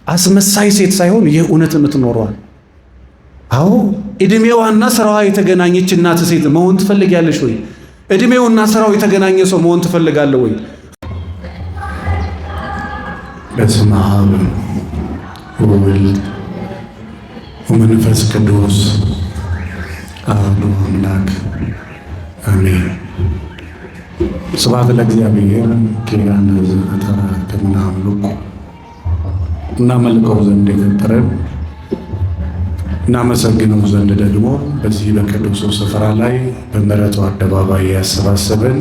አስመሳይ ሴት ሳይሆን የእውነት የምትኖረዋል። አዎ እድሜዋና ስራዋ የተገናኘች እናት ሴት መሆን ትፈልጊያለሽ ወይ? እድሜውና ስራው የተገናኘ ሰው መሆን ትፈልጋለህ ወይ? በስመ አብ ወወልድ ወመንፈስ ቅዱስ አሐዱ አምላክ አሜን። ስብሐት ለእግዚአብሔር ኪያነ ዘፈጠረ ከመ ናምልኩ። እናመልከው ዘንድ የፈጠረን፣ እናመሰግነው ዘንድ ደግሞ በዚህ በቅዱሱ ስፍራ ላይ በምሕረቱ አደባባይ ያሰባሰበን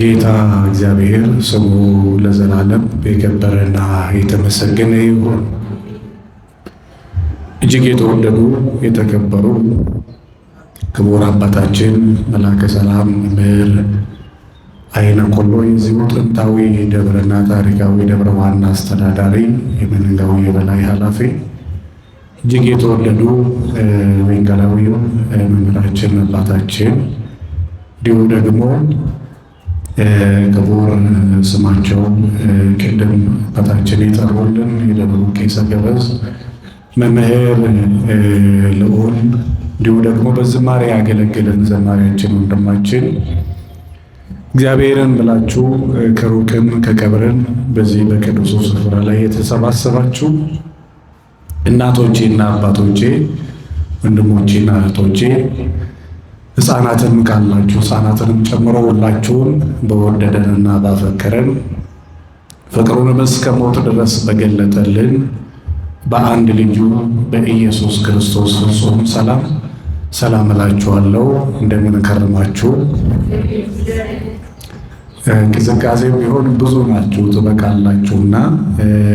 ጌታ እግዚአብሔር ስሙ ለዘላለም የከበረና የተመሰገነ ይሁን። እጅግ የተወደዱ የተከበሩ ክቡር አባታችን መላከ ሰላም መምህር አይነ ቆሎ የዚሁ ጥንታዊ ደብረና ታሪካዊ ደብረ ዋና አስተዳዳሪ፣ የመንጋው የበላይ ኃላፊ፣ እጅግ የተወደዱ ወንጌላዊው መምህራችን አባታችን፣ እንዲሁ ደግሞ ክቡር ስማቸው ቅድም አባታችን የጠሩልን የደብሩ ቄሰ ገበዝ መምህር ልዑል፣ እንዲሁ ደግሞ በዝማሬ ያገለገለን ዘማሪያችን ወንድማችን፣ እግዚአብሔርን ብላችሁ ከሩቅም ከቀብርን በዚህ በቅዱሱ ስፍራ ላይ የተሰባሰባችሁ እናቶቼና አባቶቼ፣ ወንድሞቼና እህቶቼ፣ ሕፃናትም ካላችሁ ሕፃናትንም ጨምሮ ሁላችሁን በወደደንና ባፈቀረን፣ ፍቅሩንም እስከ ሞት ድረስ በገለጠልን በአንድ ልጁ በኢየሱስ ክርስቶስ ፍጹም ሰላም ሰላም እላችኋለሁ። እንደምን ከረማችሁ? ቅዝቃዜ ቢሆን ብዙ ናችሁ ትበቃላችሁና፣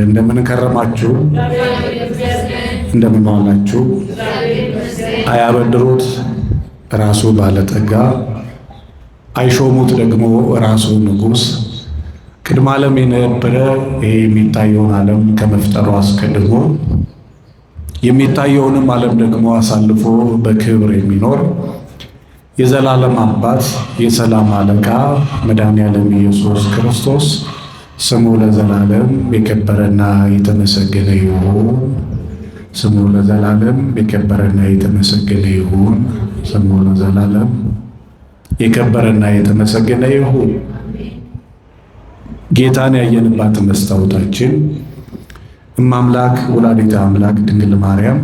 እንደምን ከረማችሁ? እንደምን ዋላችሁ? አያበድሩት ራሱ ባለጠጋ፣ አይሾሙት ደግሞ ራሱ ንጉሥ፣ ቅድመ ዓለም የነበረ፣ ይሄ የሚታየውን ዓለም ከመፍጠሩ አስቀድሞ የሚታየውንም ዓለም ደግሞ አሳልፎ በክብር የሚኖር የዘላለም አባት የሰላም አለቃ መድኃኔዓለም ኢየሱስ ክርስቶስ ስሙ ለዘላለም የከበረና የተመሰገነ ይሁን። ስሙ ለዘላለም የከበረና የተመሰገነ ይሁን። ስሙ ለዘላለም የከበረና የተመሰገነ ይሁን። ጌታን ያየንባት መስታወታችን እማምላክ ወላዲተ አምላክ ድንግል ማርያም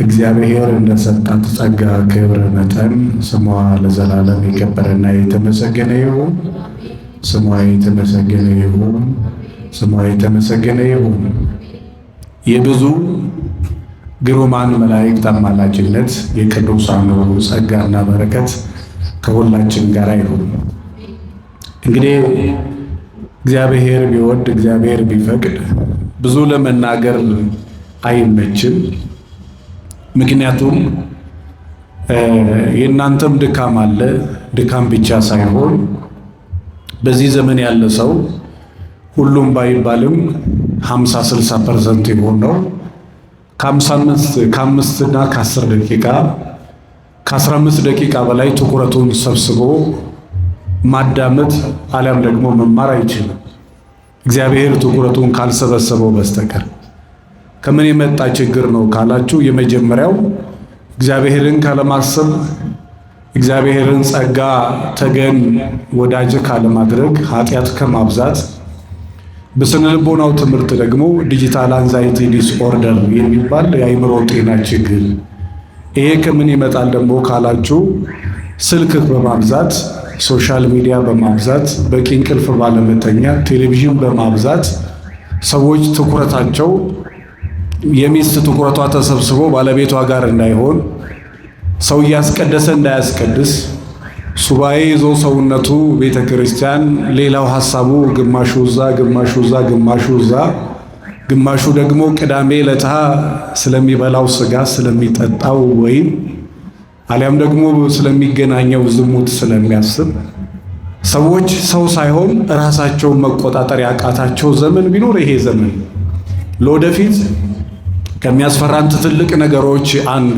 እግዚአብሔር እንደሰጣት ጸጋ ክብር መጠን ስሟ ለዘላለም የከበረና የተመሰገነ ይሁን። ስሟ የተመሰገነ ይሁን። ስሟ የተመሰገነ ይሁን። የብዙ ግሩማን መላእክት አማላጅነት፣ የቅዱሳኑ ጸጋና በረከት ከሁላችን ጋር ይሁን። እንግዲህ እግዚአብሔር ቢወድ፣ እግዚአብሔር ቢፈቅድ ብዙ ለመናገር አይመችም። ምክንያቱም የእናንተም ድካም አለ። ድካም ብቻ ሳይሆን በዚህ ዘመን ያለ ሰው ሁሉም ባይባልም 50 60% የሆነው ከ5 እና ከ10 ደቂቃ፣ ከ15 ደቂቃ በላይ ትኩረቱን ሰብስቦ ማዳመጥ አሊያም ደግሞ መማር አይችልም፣ እግዚአብሔር ትኩረቱን ካልሰበሰበው በስተቀር። ከምን የመጣ ችግር ነው ካላችሁ፣ የመጀመሪያው እግዚአብሔርን ካለማሰብ፣ እግዚአብሔርን ጸጋ ተገን ወዳጅ ካለማድረግ፣ ኃጢአት ከማብዛት፣ በስነ ልቦናው ትምህርት ደግሞ digital anxiety disorder የሚባል የአእምሮ ጤና ችግር። ይሄ ከምን ይመጣል ደግሞ ካላችሁ፣ ስልክ በማብዛት፣ social media በማብዛት፣ በቂ እንቅልፍ ባለመተኛት፣ ቴሌቪዥን በማብዛት ሰዎች ትኩረታቸው፣ የሚስት ትኩረቷ ተሰብስቦ ባለቤቷ ጋር እንዳይሆን፣ ሰው እያስቀደሰ እንዳያስቀድስ፣ ሱባኤ ይዞ ሰውነቱ ቤተ ክርስቲያን፣ ሌላው ሐሳቡ ግማሹ እዛ፣ ግማሹ እዛ፣ ግማሹ እዛ፣ ግማሹ ደግሞ ቅዳሜ ለታ ስለሚበላው ስጋ፣ ስለሚጠጣው ወይን አሊያም ደግሞ ስለሚገናኘው ዝሙት ስለሚያስብ ሰዎች ሰው ሳይሆን ራሳቸውን መቆጣጠር ያቃታቸው ዘመን ቢኖር ይሄ ዘመን። ለወደፊት ከሚያስፈራን ትልቅ ነገሮች አንዱ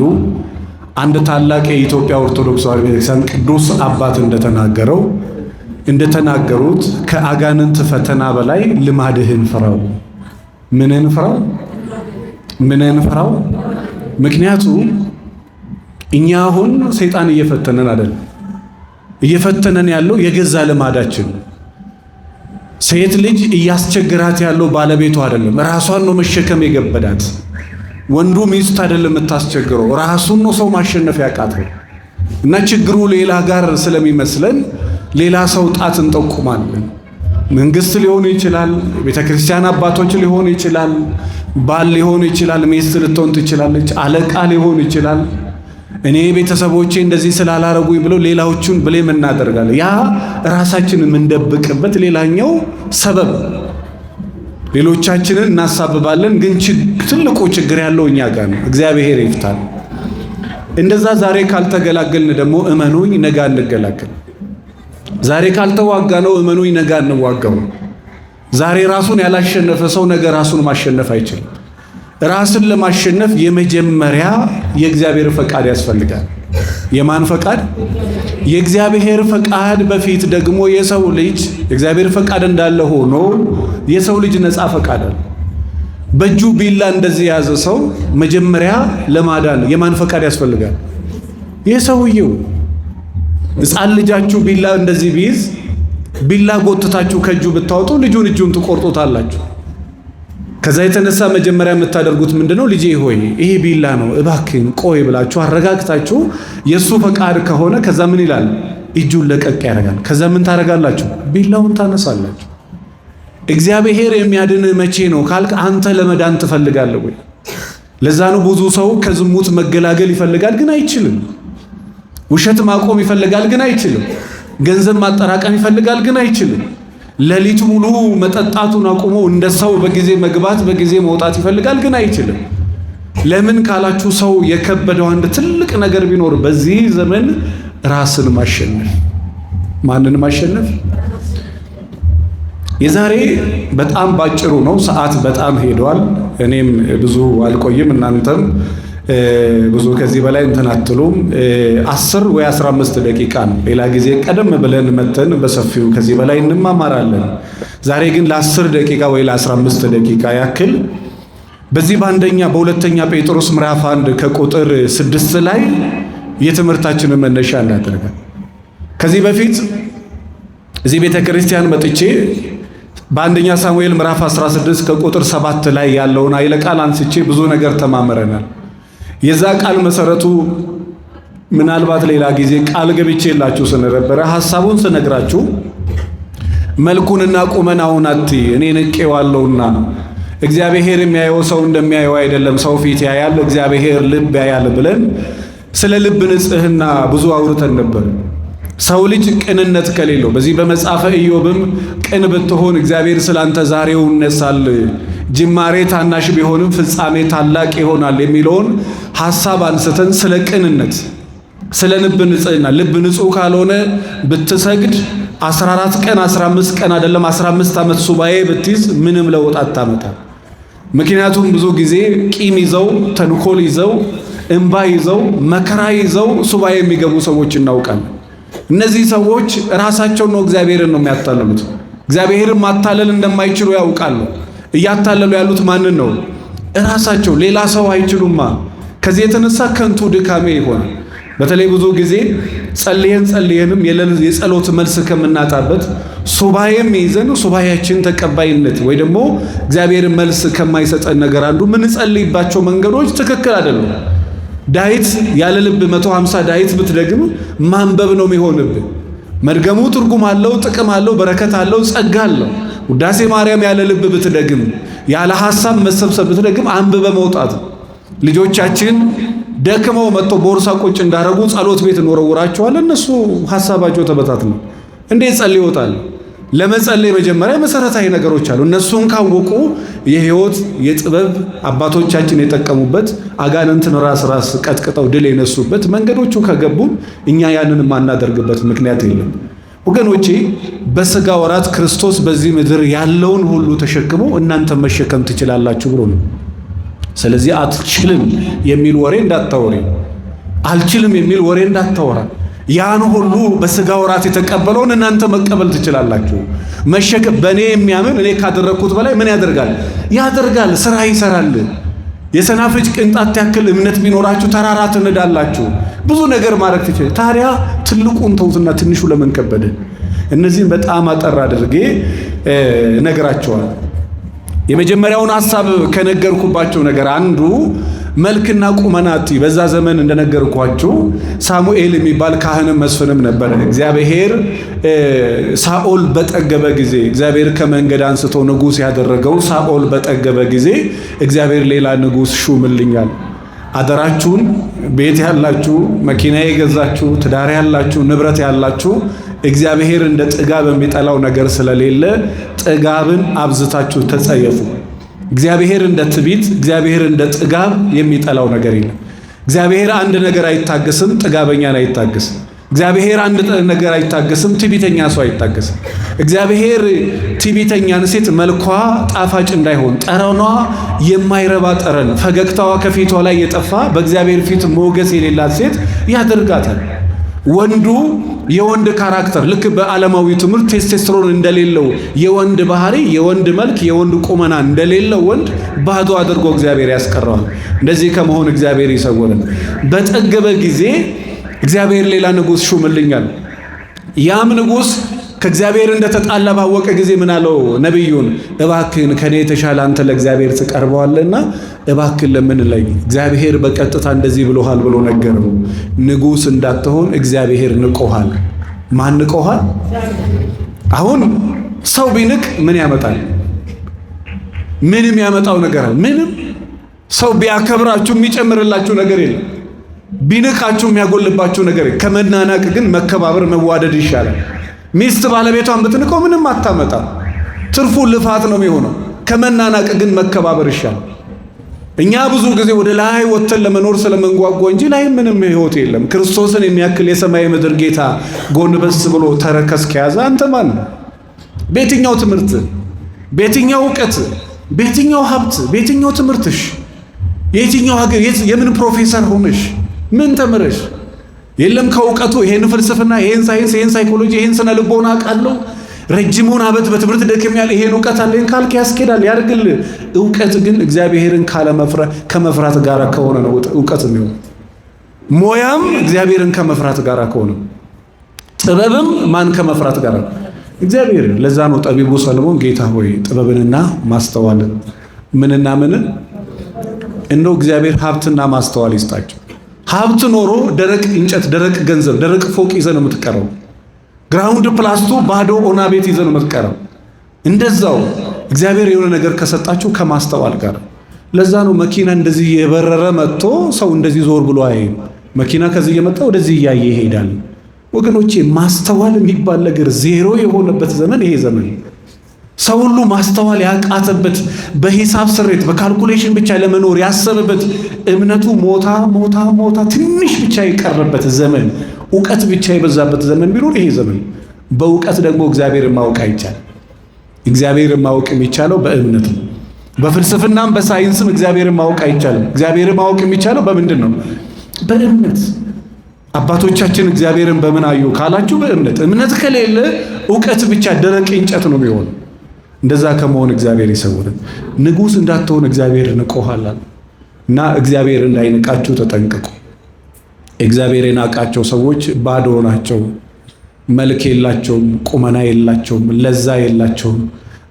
አንድ ታላቅ የኢትዮጵያ ኦርቶዶክስ ተዋሕዶ ቤተክርስቲያን ቅዱስ አባት እንደተናገሩት ከአጋንንት ፈተና በላይ ልማድህን ፍራው። ምንን ፍራው? ምን እንፈራው? ምክንያቱም እኛ አሁን ሰይጣን እየፈተነን አይደለም። እየፈተነን ያለው የገዛ ልማዳችን። ሴት ልጅ እያስቸግራት ያለው ባለቤቱ አይደለም፣ ራሷን ነው መሸከም የገበዳት። ወንዱ ሚስት አይደለም የምታስቸግረው፣ ራሱን ነው ሰው ማሸነፍ ያቃተው። እና ችግሩ ሌላ ጋር ስለሚመስለን ሌላ ሰው ጣት እንጠቁማለን። መንግስት ሊሆን ይችላል፣ ቤተ ክርስቲያን አባቶች ሊሆን ይችላል፣ ባል ሊሆን ይችላል፣ ሚስት ልትሆን ትችላለች፣ አለቃ ሊሆን ይችላል። እኔ ቤተሰቦቼ እንደዚህ ስላላረጉኝ ብለው ሌላዎቹን blame እናደርጋለን። ያ ራሳችንን የምንደብቅበት ሌላኛው ሰበብ፣ ሌሎቻችንን እናሳብባለን፣ ግን ትልቁ ችግር ያለው እኛ ጋር ነው። እግዚአብሔር ይፍታል። እንደዛ ዛሬ ካልተገላገልን ደግሞ እመኑኝ ነገ አንገላገል። ዛሬ ካልተዋጋ ነው እመኑኝ ነገ አንዋጋው። ዛሬ ራሱን ያላሸነፈ ሰው ነገ ራሱን ማሸነፍ አይችልም። ራስን ለማሸነፍ የመጀመሪያ የእግዚአብሔር ፈቃድ ያስፈልጋል። የማን ፈቃድ? የእግዚአብሔር ፈቃድ በፊት ደግሞ የሰው ልጅ የእግዚአብሔር ፈቃድ እንዳለ ሆኖ የሰው ልጅ ነፃ ፈቃድ አለ። በእጁ ቢላ እንደዚህ የያዘ ሰው መጀመሪያ ለማዳን የማን ፈቃድ ያስፈልጋል? የሰውየው። ሕፃን ልጃችሁ ቢላ እንደዚህ ቢይዝ ቢላ ጎትታችሁ ከእጁ ብታወጡ ልጁን እጁን ትቆርጡታላችሁ። ከዛ የተነሳ መጀመሪያ የምታደርጉት ምንድነው? ልጄ ሆይ ይሄ ቢላ ነው፣ እባክህን ቆይ ብላችሁ አረጋግታችሁ የእሱ ፈቃድ ከሆነ ከዛ ምን ይላል? እጁን ለቀቅ ያደርጋል። ከዛ ምን ታደርጋላችሁ? ቢላውን ታነሳላችሁ። እግዚአብሔር የሚያድንህ መቼ ነው ካልክ፣ አንተ ለመዳን ትፈልጋለህ ወይ? ለዛ ነው ብዙ ሰው ከዝሙት መገላገል ይፈልጋል፣ ግን አይችልም። ውሸት ማቆም ይፈልጋል፣ ግን አይችልም። ገንዘብ ማጠራቀም ይፈልጋል፣ ግን አይችልም። ሌሊት ሙሉ መጠጣቱን አቁሞ እንደ ሰው በጊዜ መግባት በጊዜ መውጣት ይፈልጋል፣ ግን አይችልም። ለምን ካላችሁ ሰው የከበደው አንድ ትልቅ ነገር ቢኖር በዚህ ዘመን ራስን ማሸነፍ። ማንን ማሸነፍ? የዛሬ በጣም ባጭሩ ነው፣ ሰዓት በጣም ሄዷል። እኔም ብዙ አልቆይም፣ እናንተም ብዙ ከዚህ በላይ እንትን አትሉም። 10 ወይ 15 ደቂቃ ነው። ሌላ ጊዜ ቀደም ብለን መተን በሰፊው ከዚህ በላይ እንማማራለን። ዛሬ ግን ለ10 ደቂቃ ወይ ለ15 ደቂቃ ያክል በዚህ በአንደኛ በሁለተኛ ጴጥሮስ ምዕራፍ 1 ከቁጥር 6 ላይ የትምህርታችንን መነሻ እናደርጋለን። ከዚህ በፊት እዚህ ቤተ ክርስቲያን መጥቼ በአንደኛ ሳሙኤል ምዕራፍ 16 ከቁጥር 7 ላይ ያለውን ኃይለ ቃል አንስቼ ብዙ ነገር ተማምረናል። የዛ ቃል መሰረቱ ምናልባት ሌላ ጊዜ ቃል ገብቼላችሁ ስለነበረ ሐሳቡን ስነግራችሁ መልኩንና ቁመናውን አትይ እኔ ንቄዋለሁና፣ እግዚአብሔር የሚያየው ሰው እንደሚያየው አይደለም፣ ሰው ፊት ያያል፣ እግዚአብሔር ልብ ያያል ብለን ስለ ልብ ንጽሕና ብዙ አውርተን ነበር። ሰው ልጅ ቅንነት ከሌለው በዚህ በመጽሐፈ ኢዮብም ቅን ብትሆን እግዚአብሔር ስላንተ ዛሬው ይነሳል፣ ጅማሬ ታናሽ ቢሆንም ፍጻሜ ታላቅ ይሆናል የሚለውን ሐሳብ አንስተን ስለ ቅንነት፣ ስለ ልብ ንጽሕና፣ ልብ ንጹሕ ካልሆነ ብትሰግድ 14 ቀን 15 ቀን አይደለም 15 ዓመት ሱባኤ ብትይዝ ምንም ለውጥ አታመጣም። ምክንያቱም ብዙ ጊዜ ቂም ይዘው፣ ተንኮል ይዘው፣ እንባ ይዘው፣ መከራ ይዘው ሱባኤ የሚገቡ ሰዎች እናውቃለን። እነዚህ ሰዎች ራሳቸውን ነው እግዚአብሔርን ነው የሚያታልሉት። እግዚአብሔርን ማታለል እንደማይችሉ ያውቃሉ። እያታለሉ ያሉት ማንን ነው? እራሳቸው፣ ሌላ ሰው አይችሉማ። ከዚህ የተነሳ ከንቱ ድካሜ ይሆናል። በተለይ ብዙ ጊዜ ጸልየን ጸልየንም የጸሎት መልስ ከምናጣበት ሱባኤም ይዘን ሱባኤያችን ተቀባይነት ወይ ደግሞ እግዚአብሔር መልስ ከማይሰጠን ነገር አንዱ ምንጸልይባቸው መንገዶች ትክክል አይደሉም። ዳዊት ያለ ልብ 150 ዳዊት ብትደግም ማንበብ ነው የሚሆንብህ። መድገሙ ትርጉም አለው፣ ጥቅም አለው፣ በረከት አለው፣ ጸጋ አለው። ውዳሴ ማርያም ያለ ልብ ብትደግም፣ ያለ ሐሳብ መሰብሰብ ብትደግም አንብበ መውጣት። ልጆቻችን ደክመው መጥተው ቦርሳ ቁጭ እንዳረጉ ጸሎት ቤት እንወረውራቸዋለን። እነሱ ሐሳባቸው ተበታትነው እንዴት ጸልይ ይወጣል? ለመጸለይ መጀመሪያ መሰረታዊ ነገሮች አሉ። እነሱን ካወቁ የህይወት የጥበብ አባቶቻችን የጠቀሙበት አጋንንትን ራስ ራስ ቀጥቅጠው ድል የነሱበት መንገዶቹ ከገቡን እኛ ያንን የማናደርግበት ምክንያት የለም። ወገኖቼ በስጋ ወራት ክርስቶስ በዚህ ምድር ያለውን ሁሉ ተሸክሞ እናንተ መሸከም ትችላላችሁ ብሎ ነው። ስለዚህ አትችልም የሚል ወሬ እንዳታወሪ፣ አልችልም የሚል ወሬ እንዳታወራ። ያን ሁሉ በስጋ ወራት የተቀበለውን እናንተ መቀበል ትችላላችሁ። መሸከም በእኔ የሚያምን እኔ ካደረግኩት በላይ ምን ያደርጋል? ያደርጋል፣ ስራ ይሰራል። የሰናፍጭ ቅንጣት ያክል እምነት ቢኖራችሁ ተራራ ትንዳላችሁ፣ ብዙ ነገር ማድረግ ትችላል። ታዲያ ትልቁን ተውትና ትንሹ ለምን ከበደ? እነዚህን በጣም አጠር አድርጌ እነግራቸዋለሁ። የመጀመሪያውን ሐሳብ ከነገርኩባቸው ነገር አንዱ መልክና ቁመናት። በዛ ዘመን እንደነገርኳችሁ ሳሙኤል የሚባል ካህንም መስፍንም ነበር። እግዚአብሔር ሳኦል በጠገበ ጊዜ፣ እግዚአብሔር ከመንገድ አንስቶ ንጉሥ ያደረገው ሳኦል በጠገበ ጊዜ እግዚአብሔር ሌላ ንጉሥ ሹምልኛል። አደራችሁን ቤት ያላችሁ፣ መኪና የገዛችሁ፣ ትዳር ያላችሁ፣ ንብረት ያላችሁ፣ እግዚአብሔር እንደ ጥጋብ የሚጠላው ነገር ስለሌለ ጥጋብን አብዝታችሁ ተጸየፉ። እግዚአብሔር እንደ ትቢት፣ እግዚአብሔር እንደ ጥጋብ የሚጠላው ነገር የለም። እግዚአብሔር አንድ ነገር አይታገስም፣ ጥጋበኛን አይታገስም። እግዚአብሔር አንድ ነገር አይታገስም፣ ትቢተኛ ሰው አይታገስም። እግዚአብሔር ትቢተኛን ሴት መልኳ ጣፋጭ እንዳይሆን፣ ጠረኗ የማይረባ ጠረን፣ ፈገግታዋ ከፊቷ ላይ የጠፋ፣ በእግዚአብሔር ፊት ሞገስ የሌላት ሴት ያደርጋታል። ወንዱ የወንድ character ልክ በዓለማዊ ትምህርት ቴስቴስትሮን እንደሌለው፣ የወንድ ባህሪ፣ የወንድ መልክ፣ የወንድ ቁመና እንደሌለው ወንድ ባዶ አድርጎ እግዚአብሔር ያስቀረዋል። እንደዚህ ከመሆን እግዚአብሔር ይሰውረን። በጠገበ ጊዜ እግዚአብሔር ሌላ ንጉሥ ሹምልኛል። ያም ንጉሥ ከእግዚአብሔር እንደተጣላ ባወቀ ጊዜ ምን አለው ነቢዩን? እባክህን ከኔ የተሻለ አንተ ለእግዚአብሔር ትቀርበዋለህና እባክህን ለምንለኝ። እግዚአብሔር በቀጥታ እንደዚህ ብሎሃል ብሎ ነገረው። ንጉሥ እንዳትሆን እግዚአብሔር ንቆሃል። ማን ንቆሃል? አሁን ሰው ቢንቅ ምን ያመጣል? ምንም ያመጣው ነገር አለ? ምንም። ሰው ቢያከብራችሁ የሚጨምርላችሁ ነገር የለም። ቢንቃችሁ የሚያጎልባችሁ ነገር የለም። ከመናናቅ ግን መከባበር፣ መዋደድ ይሻላል። ሚስት ባለቤቷን ብትንቀው ምንም አታመጣም። ትርፉ ልፋት ነው የሚሆነው። ከመናናቅ ግን መከባበር ይሻላል። እኛ ብዙ ጊዜ ወደ ላይ ወጥተን ለመኖር ስለምንጓጓ እንጂ ላይ ምንም ህይወት የለም። ክርስቶስን የሚያክል የሰማይ ምድር ጌታ ጎንበስ ብሎ ተረከዝ ከያዘ አንተ ማን ነው? በየትኛው ትምህርት፣ በየትኛው እውቀት፣ በየትኛው ሀብት፣ በየትኛው ትምህርትሽ፣ የትኛው ሀገር፣ የምን ፕሮፌሰር ሆነሽ፣ ምን ተምረሽ? የለም ከእውቀቱ ይሄን ፍልስፍና፣ ይሄን ሳይንስ፣ ይሄን ሳይኮሎጂ፣ ይሄን ስነ ልቦና አውቃለሁ፣ ረጅሙን ዓመት በትምህርት ደክሜያለሁ፣ ይሄን እውቀት አለኝ ካልክ ያስኬዳል፣ ያርግል። እውቀት ግን እግዚአብሔርን ከመፍራት ጋር ከሆነ ነው እውቀት የሚሆነው። ሞያም እግዚአብሔርን ከመፍራት ጋር ከሆነ፣ ጥበብም ማን ከመፍራት ጋር ነው? እግዚአብሔር። ለዛ ነው ጠቢቡ ሰለሞን ጌታ ሆይ ጥበብንና ማስተዋልን ምንና ምንን እንደው እግዚአብሔር ሀብትና ማስተዋል ይስጣቸው። ሀብት ኖሮ ደረቅ እንጨት፣ ደረቅ ገንዘብ፣ ደረቅ ፎቅ ይዘህ ነው የምትቀረው። Ground plus two ባዶ ኦና ቤት ይዘህ ነው የምትቀረው። እንደዛው እግዚአብሔር የሆነ ነገር ከሰጣችሁ ከማስተዋል ጋር። ለዛ ነው መኪና እንደዚህ የበረረ መጥቶ ሰው እንደዚህ ዞር ብሎ አያይም። መኪና ከዚህ እየመጣ ወደዚህ እያየ ይሄዳል። ወገኖቼ፣ ማስተዋል የሚባል ነገር ዜሮ የሆነበት ዘመን ይሄ ዘመን፣ ሰው ሁሉ ማስተዋል ያቃተበት፣ በሂሳብ ስሬት በ calculation ብቻ ለመኖር ያሰበበት፣ እምነቱ ሞታ ሞታ ሞታ ትንሽ ብቻ የቀረበት ዘመን፣ እውቀት ብቻ የበዛበት ዘመን ቢኖር ይሄ ዘመን። በእውቀት ደግሞ እግዚአብሔርን ማወቅ አይቻልም። እግዚአብሔርን ማወቅ የሚቻለው በእምነት ነው። በፍልስፍናም በሳይንስም እግዚአብሔርን ማወቅ አይቻልም። እግዚአብሔርን ማወቅ የሚቻለው በምንድን ነው? በእምነት። አባቶቻችን እግዚአብሔርን በምን አዩ ካላችሁ በእምነት። እምነት ከሌለ እውቀት ብቻ ደረቅ እንጨት ነው የሚሆነው። እንደዛ ከመሆን እግዚአብሔር ይሰውርን። ንጉሥ እንዳትሆን እግዚአብሔር ንቆሃል እና እግዚአብሔር እንዳይንቃችሁ ተጠንቀቁ። እግዚአብሔር የናቃቸው ሰዎች ባዶ ናቸው። መልክ የላቸውም፣ ቁመና የላቸውም፣ ለዛ የላቸውም፣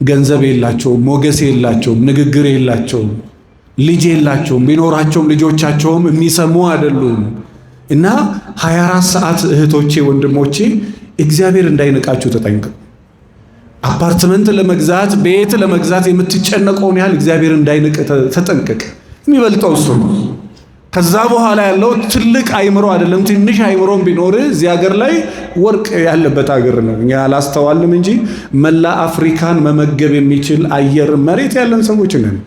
ገንዘብ የላቸውም፣ ሞገስ የላቸውም፣ ንግግር የላቸውም፣ ልጅ የላቸውም። ቢኖራቸውም ልጆቻቸውም የሚሰሙ አይደሉም። እና 24 ሰዓት እህቶቼ ወንድሞቼ እግዚአብሔር እንዳይንቃችሁ ተጠንቀቁ። አፓርትመንት ለመግዛት፣ ቤት ለመግዛት የምትጨነቀውን ያህል እግዚአብሔር እንዳይንቅ ተጠንቀቅ። የሚበልጠው እሱ ነው። ከዛ በኋላ ያለው ትልቅ አይምሮ አይደለም። ትንሽ አይምሮም ቢኖር እዚህ ሀገር ላይ ወርቅ ያለበት ሀገር ነው። እኛ አላስተዋልንም እንጂ መላ አፍሪካን መመገብ የሚችል አየር መሬት ያለን ሰዎች ነን።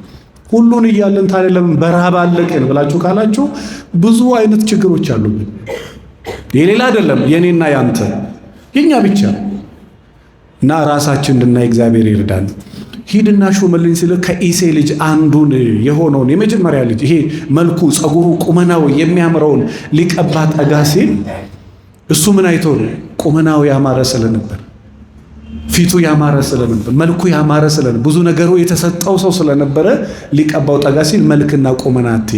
ሁሉን እያለን ታዲያ ለምን በረሃብ አለቅን ብላችሁ ካላችሁ ብዙ አይነት ችግሮች አሉብን። የሌላ አይደለም፣ የኔና ያንተ የኛ ብቻ እና ራሳችን እንድናይ እግዚአብሔር ይርዳን። ሂድና ሹምልኝ ሲል ከኢሴ ልጅ አንዱን የሆነውን የመጀመሪያ ልጅ፣ ይሄ መልኩ፣ ጸጉሩ፣ ቁመናው የሚያምረውን ሊቀባ ጠጋ ሲል እሱ ምን አይቶ ነው? ቁመናው ያማረ ስለነበር። ፊቱ ያማረ ስለነበር፣ መልኩ ያማረ ስለነበር፣ ብዙ ነገሩ የተሰጠው ሰው ስለነበረ ሊቀባው ጠጋ ሲል መልክና ቁመናት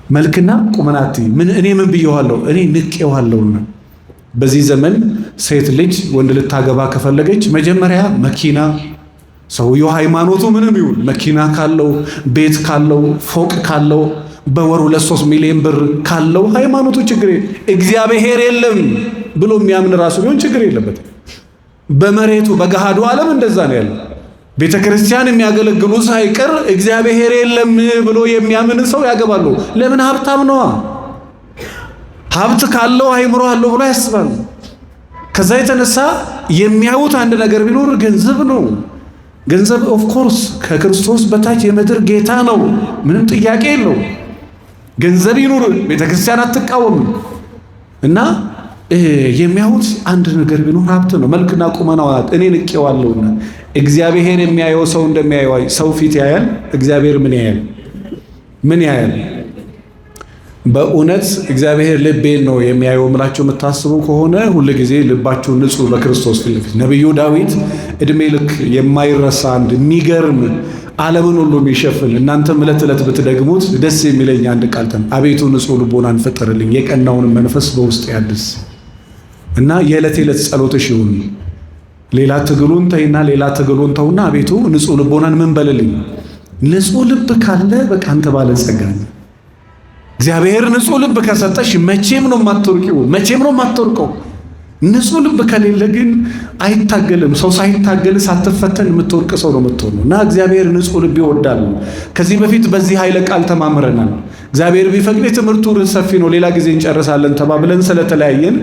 መልክና ቁመናት ምን እኔ ምን ብየዋለሁ? እኔ ንቄዋለሁና። በዚህ ዘመን ሴት ልጅ ወንድ ልታገባ ከፈለገች መጀመሪያ መኪና፣ ሰውየው ሃይማኖቱ ምንም ይሁን መኪና ካለው፣ ቤት ካለው፣ ፎቅ ካለው፣ በወር 2-3 ሚሊዮን ብር ካለው ሃይማኖቱ ችግር እግዚአብሔር የለም ብሎ የሚያምን ራሱ ቢሆን ችግር የለበትም። በመሬቱ በገሃዱ ዓለም እንደዛ ነው ያለው። ቤተ ክርስቲያን የሚያገለግሉ ሳይቀር እግዚአብሔር የለም ብሎ የሚያምን ሰው ያገባሉ። ለምን? ሀብታም ነዋ። ሀብት ካለው አይምሮ አለው ብሎ ያስባሉ። ከዛ የተነሳ የሚያዩት አንድ ነገር ቢኖር ገንዘብ ነው። ገንዘብ of course ከክርስቶስ በታች የምድር ጌታ ነው። ምንም ጥያቄ የለው። ገንዘብ ይኑር፣ ቤተ ክርስቲያን አትቃወምም። እና የሚያዩት አንድ ነገር ቢኖር ሀብት ነው። መልክና ቁመናው እኔ ንቄዋለሁና። እግዚአብሔር የሚያየው ሰው እንደሚያየው ሰው ፊት ያያል። እግዚአብሔር ምን ያያል? ምን ያያል? በእውነት እግዚአብሔር ልቤን ነው የሚያየው ምላችሁ የምታስቡ ከሆነ ሁል ጊዜ ልባችሁ ንጹሕ በክርስቶስ ፊት ለፊት። ነቢዩ ዳዊት እድሜ ልክ የማይረሳ አንድ የሚገርም ዓለምን ሁሉ የሚሸፍን፣ እናንተም ዕለት ዕለት ብትደግሙት ደስ የሚለኝ አንድ ቃል አቤቱ ንጹሕ ልቦናን ፍጠርልኝ፣ የቀናውንም መንፈስ በውስጤ አድስ። እና የዕለት የዕለት ጸሎትሽ ይሁን። ሌላ ትግሉን ተይና፣ ሌላ ትግሉን ተውና አቤቱ ንጹሕ ልቦናን ምን በልልኝ። ንጹሕ ልብ ካለ በቃ አንተ ባለ ጸጋ ነህ። እግዚአብሔር ንጹሕ ልብ ከሰጠሽ መቼም ነው የማትወርቂው፣ መቼም ነው የማትወርቀው። ንጹሕ ልብ ከሌለ ግን አይታገልም። ሰው ሳይታገል ሳትፈተን የምትወርቅ ሰው ነው የምትሆነው። እና እግዚአብሔር ንጹሕ ልብ ይወዳል። ከዚህ በፊት በዚህ ኃይለ ቃል ተማምረናል። እግዚአብሔር ቢፈቅድ የትምህርቱ ርዕስ ሰፊ ነው፣ ሌላ ጊዜ እንጨርሳለን ተባብለን ስለተለያየን፣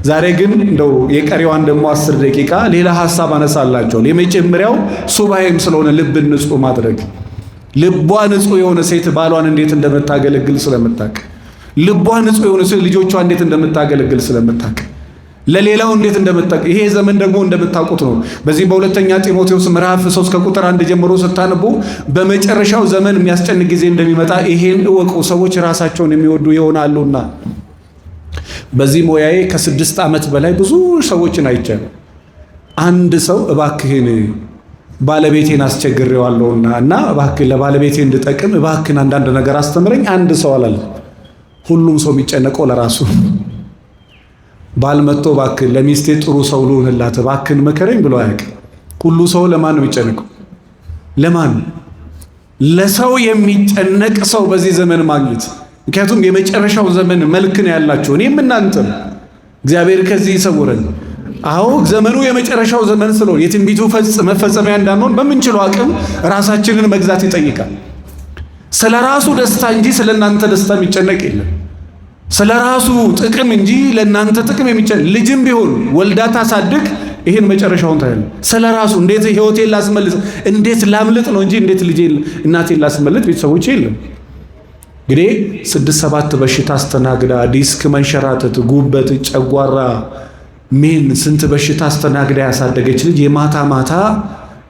ዛሬ ግን እንደው የቀሪዋን ደግሞ 10 ደቂቃ ሌላ ሀሳብ አነሳላችኋል። የመጀመሪያው ሱባኤም ስለሆነ ልብን ንጹሕ ማድረግ፣ ልቧ ንጹሕ የሆነ ሴት ባሏን እንዴት እንደምታገለግል ስለምታውቅ፣ ልቧ ንጹሕ የሆነ ሴት ልጆቿ እንዴት እንደምታገለግል ስለምታውቅ፣ ለሌላው እንዴት እንደምታውቅ። ይሄ ዘመን ደግሞ እንደምታውቁት ነው። በዚህ በሁለተኛ ጢሞቴዎስ ምዕራፍ 3 ከቁጥር 1 ጀምሮ ስታነቡ በመጨረሻው ዘመን የሚያስጨንቅ ጊዜ እንደሚመጣ ይሄን እወቁ፣ ሰዎች ራሳቸውን የሚወዱ ይሆናሉና። በዚህ ሙያዬ ከ6 ዓመት በላይ ብዙ ሰዎችን አይቻለሁ። አንድ ሰው እባክህን ባለቤቴን አስቸግሬዋለሁና እና እባክህን ለባለቤቴ እንድጠቅም እባክህን አንዳንድ ነገር አስተምረኝ አንድ ሰው አላለም። ሁሉም ሰው የሚጨነቀው ለራሱ። ባል መጥቶ እባክህን ለሚስቴ ጥሩ ሰው ልሁንላት እባክህን ምከረኝ ብሎ አያውቅም። ሁሉ ሰው ለማን ነው የሚጨነቀው? ለማን? ለሰው የሚጨነቅ ሰው በዚህ ዘመን ማግኘት፣ ምክንያቱም የመጨረሻው ዘመን መልክ ነው ያላቸው እኔም እናንተም፣ እግዚአብሔር ከዚህ ይሰውረን። አዎ፣ ዘመኑ የመጨረሻው ዘመን ስለሆነ የትንቢቱ መፈጸሚያ እንዳንሆን በምንችለው አቅም ራሳችንን መግዛት ይጠይቃል። ስለ ራሱ ደስታ እንጂ ስለ እናንተ ደስታ የሚጨነቅ የለም። ስለ ራሱ ጥቅም እንጂ ለእናንተ ጥቅም የሚጨነቅ፣ ልጅም ቢሆን ወልዳ ታሳድግ ይህን መጨረሻውን ታያለህ። ስለ ራሱ እንዴት ህይወቴን ላስመልጥ፣ እንዴት ላምልጥ ነው እንጂ እንዴት ልጄን እናቴን ላስመልጥ ቤተሰቦቼ የለም። እንግዲህ ስድስት ሰባት በሽታ አስተናግዳ፣ ዲስክ መንሸራተት፣ ጉበት፣ ጨጓራ፣ ሜን ስንት በሽታ አስተናግዳ ያሳደገች ልጅ የማታ ማታ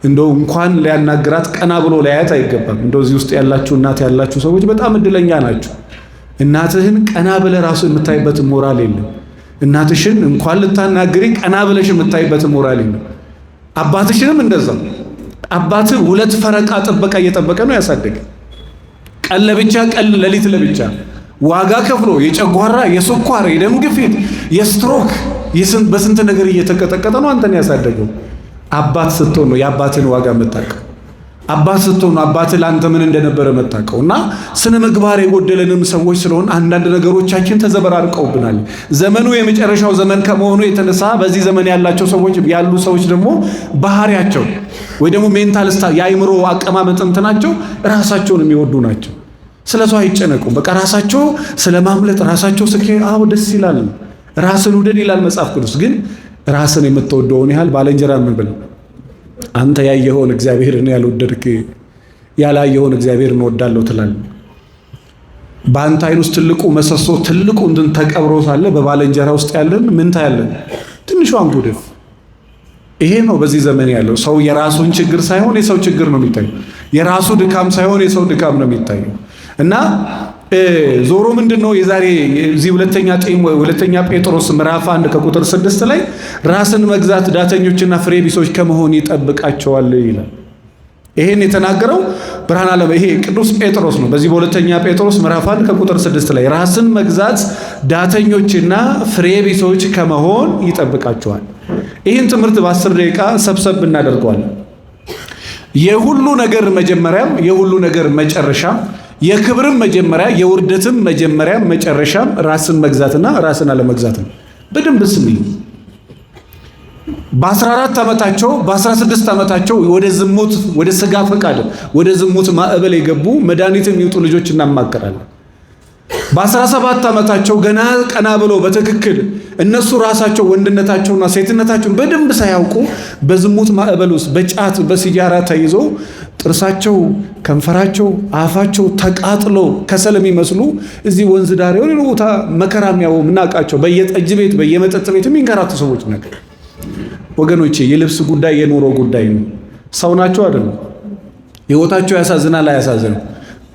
እንደው እንኳን ሊያናግራት ቀና ብሎ ሊያያት አይገባም። እንደው እዚህ ውስጥ ያላችሁ እናት ያላችሁ ሰዎች በጣም እድለኛ ናችሁ። እናትህን ቀና ብለህ ራሱ የምታይበት ሞራል የለም። እናትሽን እንኳን ልታናግሪ ቀና ብለሽ የምታይበት ሞራል የለም። አባትሽንም እንደዛ። አባትህ ሁለት ፈረቃ ጥበቃ እየጠበቀ ነው ያሳደገ። ቀን ለብቻ፣ ቀን ሌሊት ለብቻ ዋጋ ከፍሎ የጨጓራ፣ የስኳር፣ የደም ግፊት፣ የስትሮክ በስንት ነገር እየተቀጠቀጠ ነው አንተን ያሳደገው። አባት ስትሆን ነው የአባትን ዋጋ የምታውቀው። አባት ስትሆን ነው አባት ለአንተ ምን እንደነበረ የምታውቀው። እና ስነ ምግባር የጎደለንም ሰዎች ስለሆን አንዳንድ ነገሮቻችን ተዘበራርቀውብናል። ዘመኑ የመጨረሻው ዘመን ከመሆኑ የተነሳ በዚህ ዘመን ያላቸው ሰዎች ያሉ ሰዎች ደግሞ ባህሪያቸው ወይ ደግሞ mental የአእምሮ አቀማመጥ እንትናቸው ራሳቸውን የሚወዱ ናቸው። ስለ ሰው አይጨነቁም። በቃ ራሳቸው ስለ ማምለጥ ራሳቸው ስኬ አዎ ደስ ይላል። ራስን ውደድ ይላል መጽሐፍ ቅዱስ። ግን ራስን የምትወደውን ያህል ባልንጀራ ምን ብል አንተ ያየኸውን እግዚአብሔርን ያልወደድክ ያላየኸውን እግዚአብሔርን እወዳለሁ ትላለህ። በአንተ አይን ውስጥ ትልቁ ምሰሶ ትልቁ እንትን ተቀብሮ ሳለ በባልንጀራ ውስጥ ያለን ምን ታያለን? ትንሿን ጉድፍ። ይሄ ነው በዚህ ዘመን ያለው ሰው የራሱን ችግር ሳይሆን የሰው ችግር ነው የሚታየው። የራሱ ድካም ሳይሆን የሰው ድካም ነው የሚታየው። እና ዞሮ ምንድን ነው የዛሬ እዚህ ሁለተኛ ጴጥሮስ ምዕራፍ 1 ከቁጥር 6 ላይ ራስን መግዛት ዳተኞችና ፍሬ ቢሶች ከመሆን ይጠብቃቸዋል ይላል። ይሄን የተናገረው ብርሃን ዓለም ይሄ ቅዱስ ጴጥሮስ ነው። በዚህ በሁለተኛ ጴጥሮስ ምዕራፍ 1 ከቁጥር 6 ላይ ራስን መግዛት ዳተኞችና ፍሬ ቢሶች ከመሆን ይጠብቃቸዋል። ይህን ትምህርት በ10 ደቂቃ ሰብሰብ እናደርገዋለን። የሁሉ ነገር መጀመሪያም የሁሉ ነገር መጨረሻም የክብርም መጀመሪያ የውርደትም መጀመሪያ መጨረሻም ራስን መግዛትና ራስን አለመግዛት ነው። በደንብ ስሚ። በ14 ዓመታቸው በ16 ዓመታቸው ወደ ዝሙት፣ ወደ ስጋ ፈቃድ፣ ወደ ዝሙት ማዕበል የገቡ መድኃኒት የሚውጡ ልጆች እናማከራለን። በ17 ዓመታቸው ገና ቀና ብሎ በትክክል እነሱ ራሳቸው ወንድነታቸውና ሴትነታቸውን በደንብ ሳያውቁ በዝሙት ማዕበል ውስጥ በጫት በሲጃራ ተይዘው ጥርሳቸው፣ ከንፈራቸው፣ አፋቸው ተቃጥሎ ከሰል የሚመስሉ እዚህ ወንዝ ዳር የሆነ ቦታ መከራ የሚያው የምናውቃቸው በየጠጅ ቤት በየመጠጥ ቤት የሚንከራቱ ሰዎች ነገር። ወገኖቼ፣ የልብስ ጉዳይ የኑሮ ጉዳይ ነው። ሰው ናቸው አይደለም? ህይወታቸው ያሳዝናል አያሳዝንም?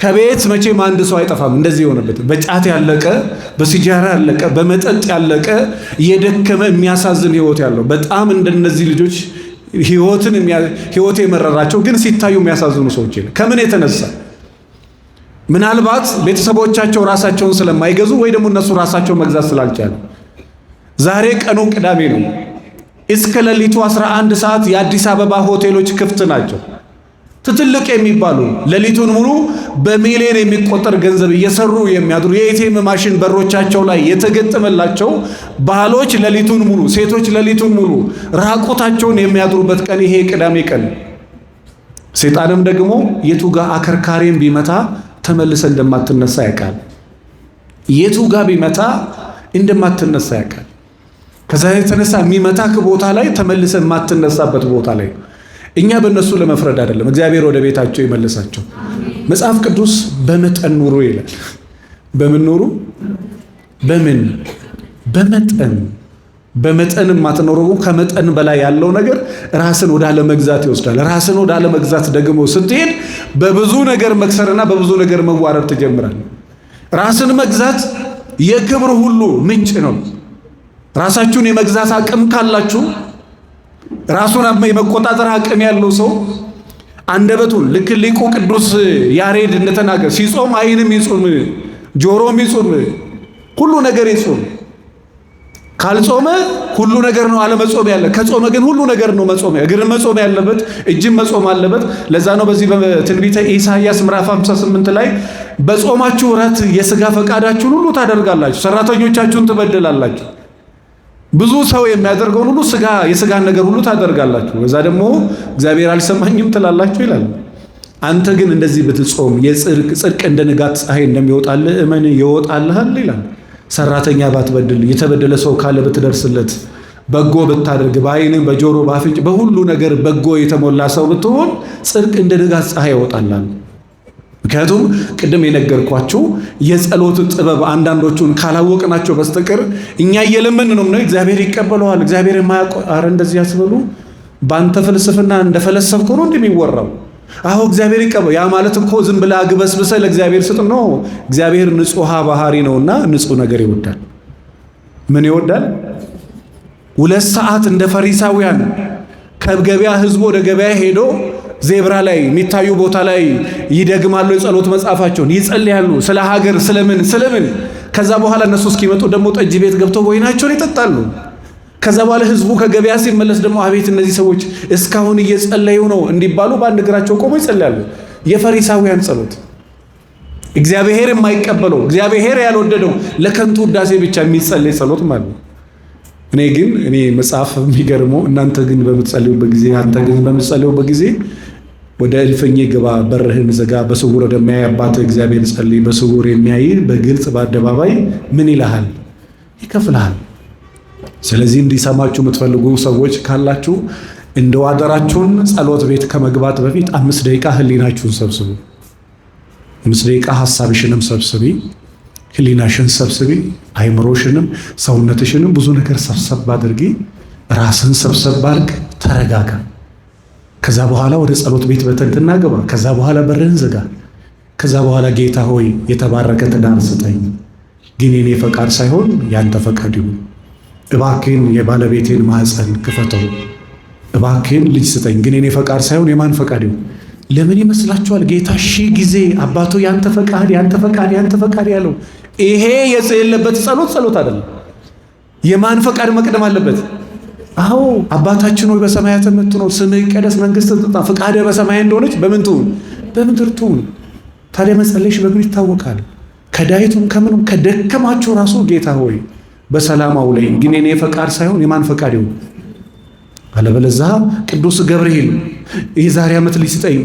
ከቤት መቼም አንድ ሰው አይጠፋም። እንደዚህ የሆነበት በጫት ያለቀ፣ በሲጃራ ያለቀ፣ በመጠጥ ያለቀ፣ የደከመ የሚያሳዝን ህይወት ያለው፣ በጣም እንደነዚህ ልጆች ህይወትን ህይወት የመረራቸው ግን ሲታዩ የሚያሳዝኑ ሰዎች የለም። ከምን የተነሳ? ምናልባት ቤተሰቦቻቸው ራሳቸውን ስለማይገዙ ወይ ደግሞ እነሱ ራሳቸውን መግዛት ስላልቻሉ። ዛሬ ቀኑ ቅዳሜ ነው። እስከ ሌሊቱ 11 ሰዓት የአዲስ አበባ ሆቴሎች ክፍት ናቸው። ትልቅ የሚባሉ ሌሊቱን ሙሉ በሚሊዮን የሚቆጠር ገንዘብ እየሰሩ የሚያድሩ፣ የ ATM ማሽን በሮቻቸው ላይ የተገጠመላቸው ባሎች ሌሊቱን ሙሉ፣ ሴቶች ሌሊቱን ሙሉ ራቁታቸውን የሚያድሩበት ቀን ይሄ ቅዳሜ ቀን። ሰይጣንም ደግሞ የቱ ጋር አከርካሪን ቢመታ ተመልሰ እንደማትነሳ ያውቃል። የቱ ጋር ቢመታ እንደማትነሳ ያውቃል። ከዛ የተነሳ የሚመታክ ቦታ ላይ ተመልሰ የማትነሳበት ቦታ ላይ። እኛ በእነሱ ለመፍረድ አይደለም። እግዚአብሔር ወደ ቤታቸው ይመልሳቸው። መጽሐፍ ቅዱስ በመጠን ኑሩ ይላል። በምን ኑሩ? በምን? በመጠን። በመጠን የማትኖረው ከመጠን በላይ ያለው ነገር ራስን ወደ አለመግዛት ይወስዳል። ራስን ወደ አለመግዛት ደግሞ ስትሄድ በብዙ ነገር መክሰርና በብዙ ነገር መዋረድ ትጀምራለህ። ራስን መግዛት የክብር ሁሉ ምንጭ ነው። ራሳችሁን የመግዛት አቅም ካላችሁ፣ ራሱን የመቆጣጠር አቅም ያለው ሰው አንደበቱን ልክ ሊቁ ቅዱስ ያሬድ እንደተናገር ሲጾም ዓይንም ይጹም፣ ጆሮም ይጹም፣ ሁሉ ነገር ይጹም። ካልጾመ ሁሉ ነገር ነው አለመጾም ያለ። ከጾመ ግን ሁሉ ነገር ነው መጾም። እግርን መጾም ያለበት፣ እጅን መጾም አለበት። ለዛ ነው በዚህ በትንቢተ ኢሳይያስ ምዕራፍ 58 ላይ በጾማችሁ ወራት የስጋ ፈቃዳችሁን ሁሉ ታደርጋላችሁ፣ ሰራተኞቻችሁን ትበድላላችሁ፣ ብዙ ሰው የሚያደርገውን ሁሉ ስጋ የስጋን ነገር ሁሉ ታደርጋላችሁ፣ በዛ ደግሞ እግዚአብሔር አልሰማኝም ትላላችሁ ይላል። አንተ ግን እንደዚህ ብትጾም የጽድቅ ጽድቅ እንደ ንጋት ፀሐይ እንደሚወጣልህ እመን ይወጣልሃል ይላል። ሰራተኛ ባትበድል፣ የተበደለ ሰው ካለ ብትደርስለት፣ በጎ ብታደርግ፣ በዓይንም በጆሮ በአፍንጭ በሁሉ ነገር በጎ የተሞላ ሰው ብትሆን ጽድቅ እንደ ንጋት ፀሐይ ይወጣልሃል። ምክንያቱም ቅድም የነገርኳችሁ የጸሎት ጥበብ አንዳንዶቹን ካላወቅናቸው በስተቀር እኛ እየለመን ነው ነው እግዚአብሔር ይቀበለዋል። እግዚአብሔር የማያውቀው፣ አረ እንደዚህ ያስበሉ። በአንተ ፍልስፍና እንደፈለሰፍከው ነው እንደሚወራው። አዎ እግዚአብሔር ይቀበል። ያ ማለት እኮ ዝም ብለህ አግበስብሰህ ለእግዚአብሔር ስጥ ነው። እግዚአብሔር ንጹሐ ባህሪ ነውና ንጹህ ነገር ይወዳል። ምን ይወዳል? 2 ሰዓት እንደ ፈሪሳውያን ከገበያ ህዝቡ ወደ ገበያ ሄዶ ዜብራ ላይ የሚታዩ ቦታ ላይ ይደግማሉ፣ የጸሎት መጽሐፋቸውን ይጸልያሉ፣ ስለ ሀገር ስለምን ስለምን። ከዛ በኋላ እነሱ እስኪመጡ ደግሞ ጠጅ ቤት ገብተው ወይናቸውን ይጠጣሉ። ከዛ በኋላ ህዝቡ ከገበያ ሲመለስ ደግሞ አቤት እነዚህ ሰዎች እስካሁን እየጸለዩ ነው እንዲባሉ በአንድ እግራቸው ቆመው ይጸልያሉ። የፈሪሳውያን ጸሎት እግዚአብሔር የማይቀበለው፣ እግዚአብሔር ያልወደደው፣ ለከንቱ ውዳሴ ብቻ የሚጸለይ ጸሎት ማለት ነው። እኔ ግን እኔ መጽሐፍ የሚገርመው እናንተ ግን በምትጸልዩበት ጊዜ፣ አንተ ግን በምትጸልዩበት ጊዜ ወደ እልፍኝ ግባ፣ በርህን ዝጋ፣ በስውር ወደሚያይ አባትህ እግዚአብሔር ጸልይ። በስውር የሚያይ በግልጽ በአደባባይ ምን ይልሃል? ይከፍልሃል። ስለዚህ እንዲሰማችሁ የምትፈልጉ ሰዎች ካላችሁ እንደው አደራችሁን ጸሎት ቤት ከመግባት በፊት 5 ደቂቃ ህሊናችሁን ሰብስቡ። 5 ደቂቃ ሀሳብሽንም ሰብስቢ፣ ህሊናሽን ሰብስቢ፣ አይምሮሽንም ሰውነትሽንም ብዙ ነገር ሰብሰብ አድርጊ። ራስን ሰብሰብ አድርግ፣ ተረጋጋ። ከዛ በኋላ ወደ ጸሎት ቤት በትህትና ግባ። ከዛ በኋላ በርህን ዝጋ። ከዛ በኋላ ጌታ ሆይ የተባረከ ትዳር ስጠኝ፣ ግን የኔ ፈቃድ ሳይሆን ያንተ ፈቃድ ይሁን። እባክህን የባለቤቴን ማህፀን ክፈተው፣ እባክህን ልጅ ስጠኝ፣ ግን የኔ ፈቃድ ሳይሆን የማን ፈቃድ ይሁን? ለምን ይመስላችኋል ጌታ ሺህ ጊዜ አባቱ ያንተ ፈቃድ ያንተ ፈቃድ ያንተ ፈቃድ ያለው? ይሄ የሌለበት ጸሎት ጸሎት አይደለም። የማን ፈቃድ መቅደም አለበት? አዎ አባታችን ሆይ በሰማያት የምትኖር ስምህ ይቀደስ፣ መንግስትህ ትምጣ፣ ፈቃድህ በሰማይ እንደሆነች በምን ትሁን? በምድር ትሁን። ታዲያ መጸለይሽ በምን ይታወቃል? ከዳዊቱም ከምኑም ከደከማችሁ ራሱ ጌታ ሆይ በሰላም አውለኝ፣ ግን የኔ ፈቃድ ሳይሆን የማን ፈቃድ ይሁን? አለበለዚያ ቅዱስ ገብርኤል የዛሬ ዓመት ልጅ ስጠኝ፣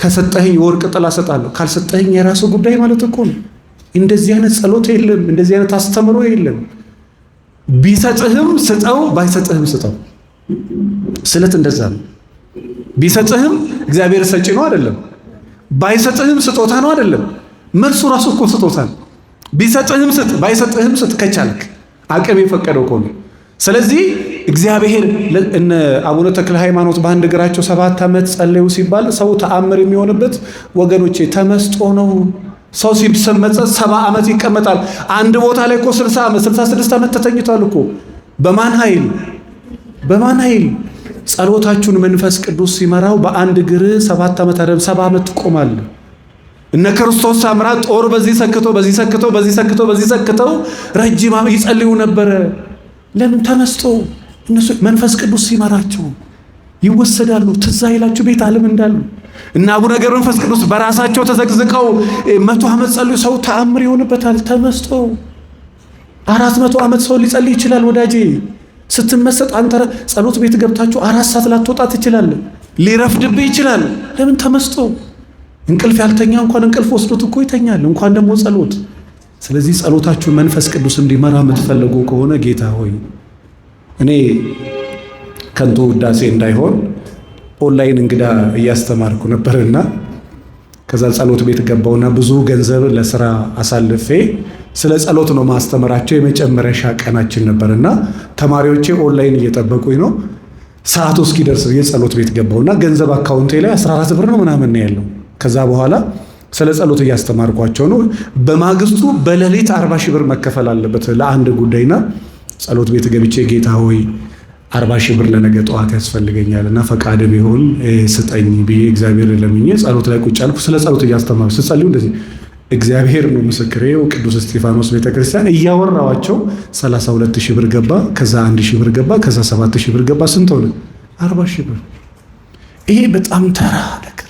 ከሰጠኸኝ የወርቅ ጥላ እሰጣለሁ፣ ካልሰጠኸኝ የራሱ ጉዳይ ማለት እኮ ነው። እንደዚህ አይነት ጸሎት የለም፣ እንደዚህ አይነት አስተምሮ የለም። ቢሰጥህም ስጠው፣ ባይሰጥህም ስጠው። ስለት እንደዛ ነው። ቢሰጥህም እግዚአብሔር ሰጪ ነው አይደለም፣ ባይሰጥህም ስጦታ ነው አይደለም። መልሱ ራሱ እኮ ስጦታ ነው። ቢሰጥህም ስጥ፣ ባይሰጥህም ስጥ፣ ከቻልክ አቅም የፈቀደው ከሆነ። ስለዚህ እግዚአብሔር እነ አቡነ ተክለ ሃይማኖት በአንድ እግራቸው 7 ዓመት ጸለዩ ሲባል ሰው ተአምር የሚሆንበት ወገኖቼ ተመስጦ ነው። ሰው ሲመጸት 70 ዓመት ይቀመጣል። አንድ ቦታ ላይ እኮ 60 ዓመት 66 ዓመት ተተኝቷል እኮ። በማን ኃይል? በማን ኃይል? ጸሎታችሁን መንፈስ ቅዱስ ሲመራው በአንድ እግር 7 ዓመት አይደለም 70 ዓመት ትቆማለህ። እነ ክርስቶስ ሳምራ ጦር በዚህ ሰክተው በዚህ ሰክተው በዚህ ሰክተው በዚህ ሰክተው ረጅም ይጸልዩ ነበረ። ለምን? ተመስጦ። እነሱ መንፈስ ቅዱስ ሲመራቸው ይወሰዳሉ። ትዝ አይላችሁ ቤት ዓለም እንዳሉ እና አቡነ ገብረ መንፈስ ቅዱስ በራሳቸው ተዘቅዝቀው 100 ዓመት ጸልዩ። ሰው ተአምር ይሆንበታል። ተመስጦ 400 ዓመት ሰው ሊጸልይ ይችላል። ወዳጄ ስትመሰጥ አንተ ጸሎት ቤት ገብታችሁ 4 ሰዓት ላትወጣ ትችላለህ። ሊረፍድብህ ይችላል። ለምን? ተመስጦ። እንቅልፍ ያልተኛ እንኳን እንቅልፍ ወስዶት እኮ ይተኛል፣ እንኳን ደግሞ ጸሎት። ስለዚህ ጸሎታችሁ መንፈስ ቅዱስ እንዲመራ የምትፈልጉ ከሆነ ጌታ ሆይ እኔ ከንቱ ውዳሴ እንዳይሆን ኦንላይን እንግዳ እያስተማርኩ ነበርና ከዛ ጸሎት ቤት ገባውና ብዙ ገንዘብ ለስራ አሳልፌ ስለ ጸሎት ነው ማስተምራቸው። የመጨረሻ ቀናችን ነበርና ተማሪዎቼ ኦንላይን እየጠበቁኝ ነው። ሰዓቱ እስኪደርስ የጸሎት ቤት ገባውና ገንዘብ አካውንቴ ላይ 14 ብር ነው ምናምን ነው ያለው። ከዛ በኋላ ስለ ጸሎት እያስተማርኳቸው ነው። በማግስቱ በሌሊት 40 ሺህ ብር መከፈል አለበት ለአንድ ጉዳይና ጸሎት ቤት ገብቼ ጌታ ሆይ 40 ሺህ ብር ለነገ ጠዋት ያስፈልገኛል እና ፈቃድ ቢሆን ስጠኝ ብዬ እግዚአብሔር ለምኜ ጸሎት ላይ ቁጭ አልኩ። ስለ ጸሎት እያስተማርኩ ስጸልዩ እንደዚህ እግዚአብሔር ነው ምስክሬ፣ ቅዱስ እስጢፋኖስ ቤተክርስቲያን እያወራዋቸው 32 ሺህ ብር ገባ፣ ከዛ 1 ሺህ ብር ገባ፣ ከዛ 7 ሺህ ብር ገባ። ስንት ሆነ? 40 ሺህ ብር። ይሄ በጣም ተራ ነገር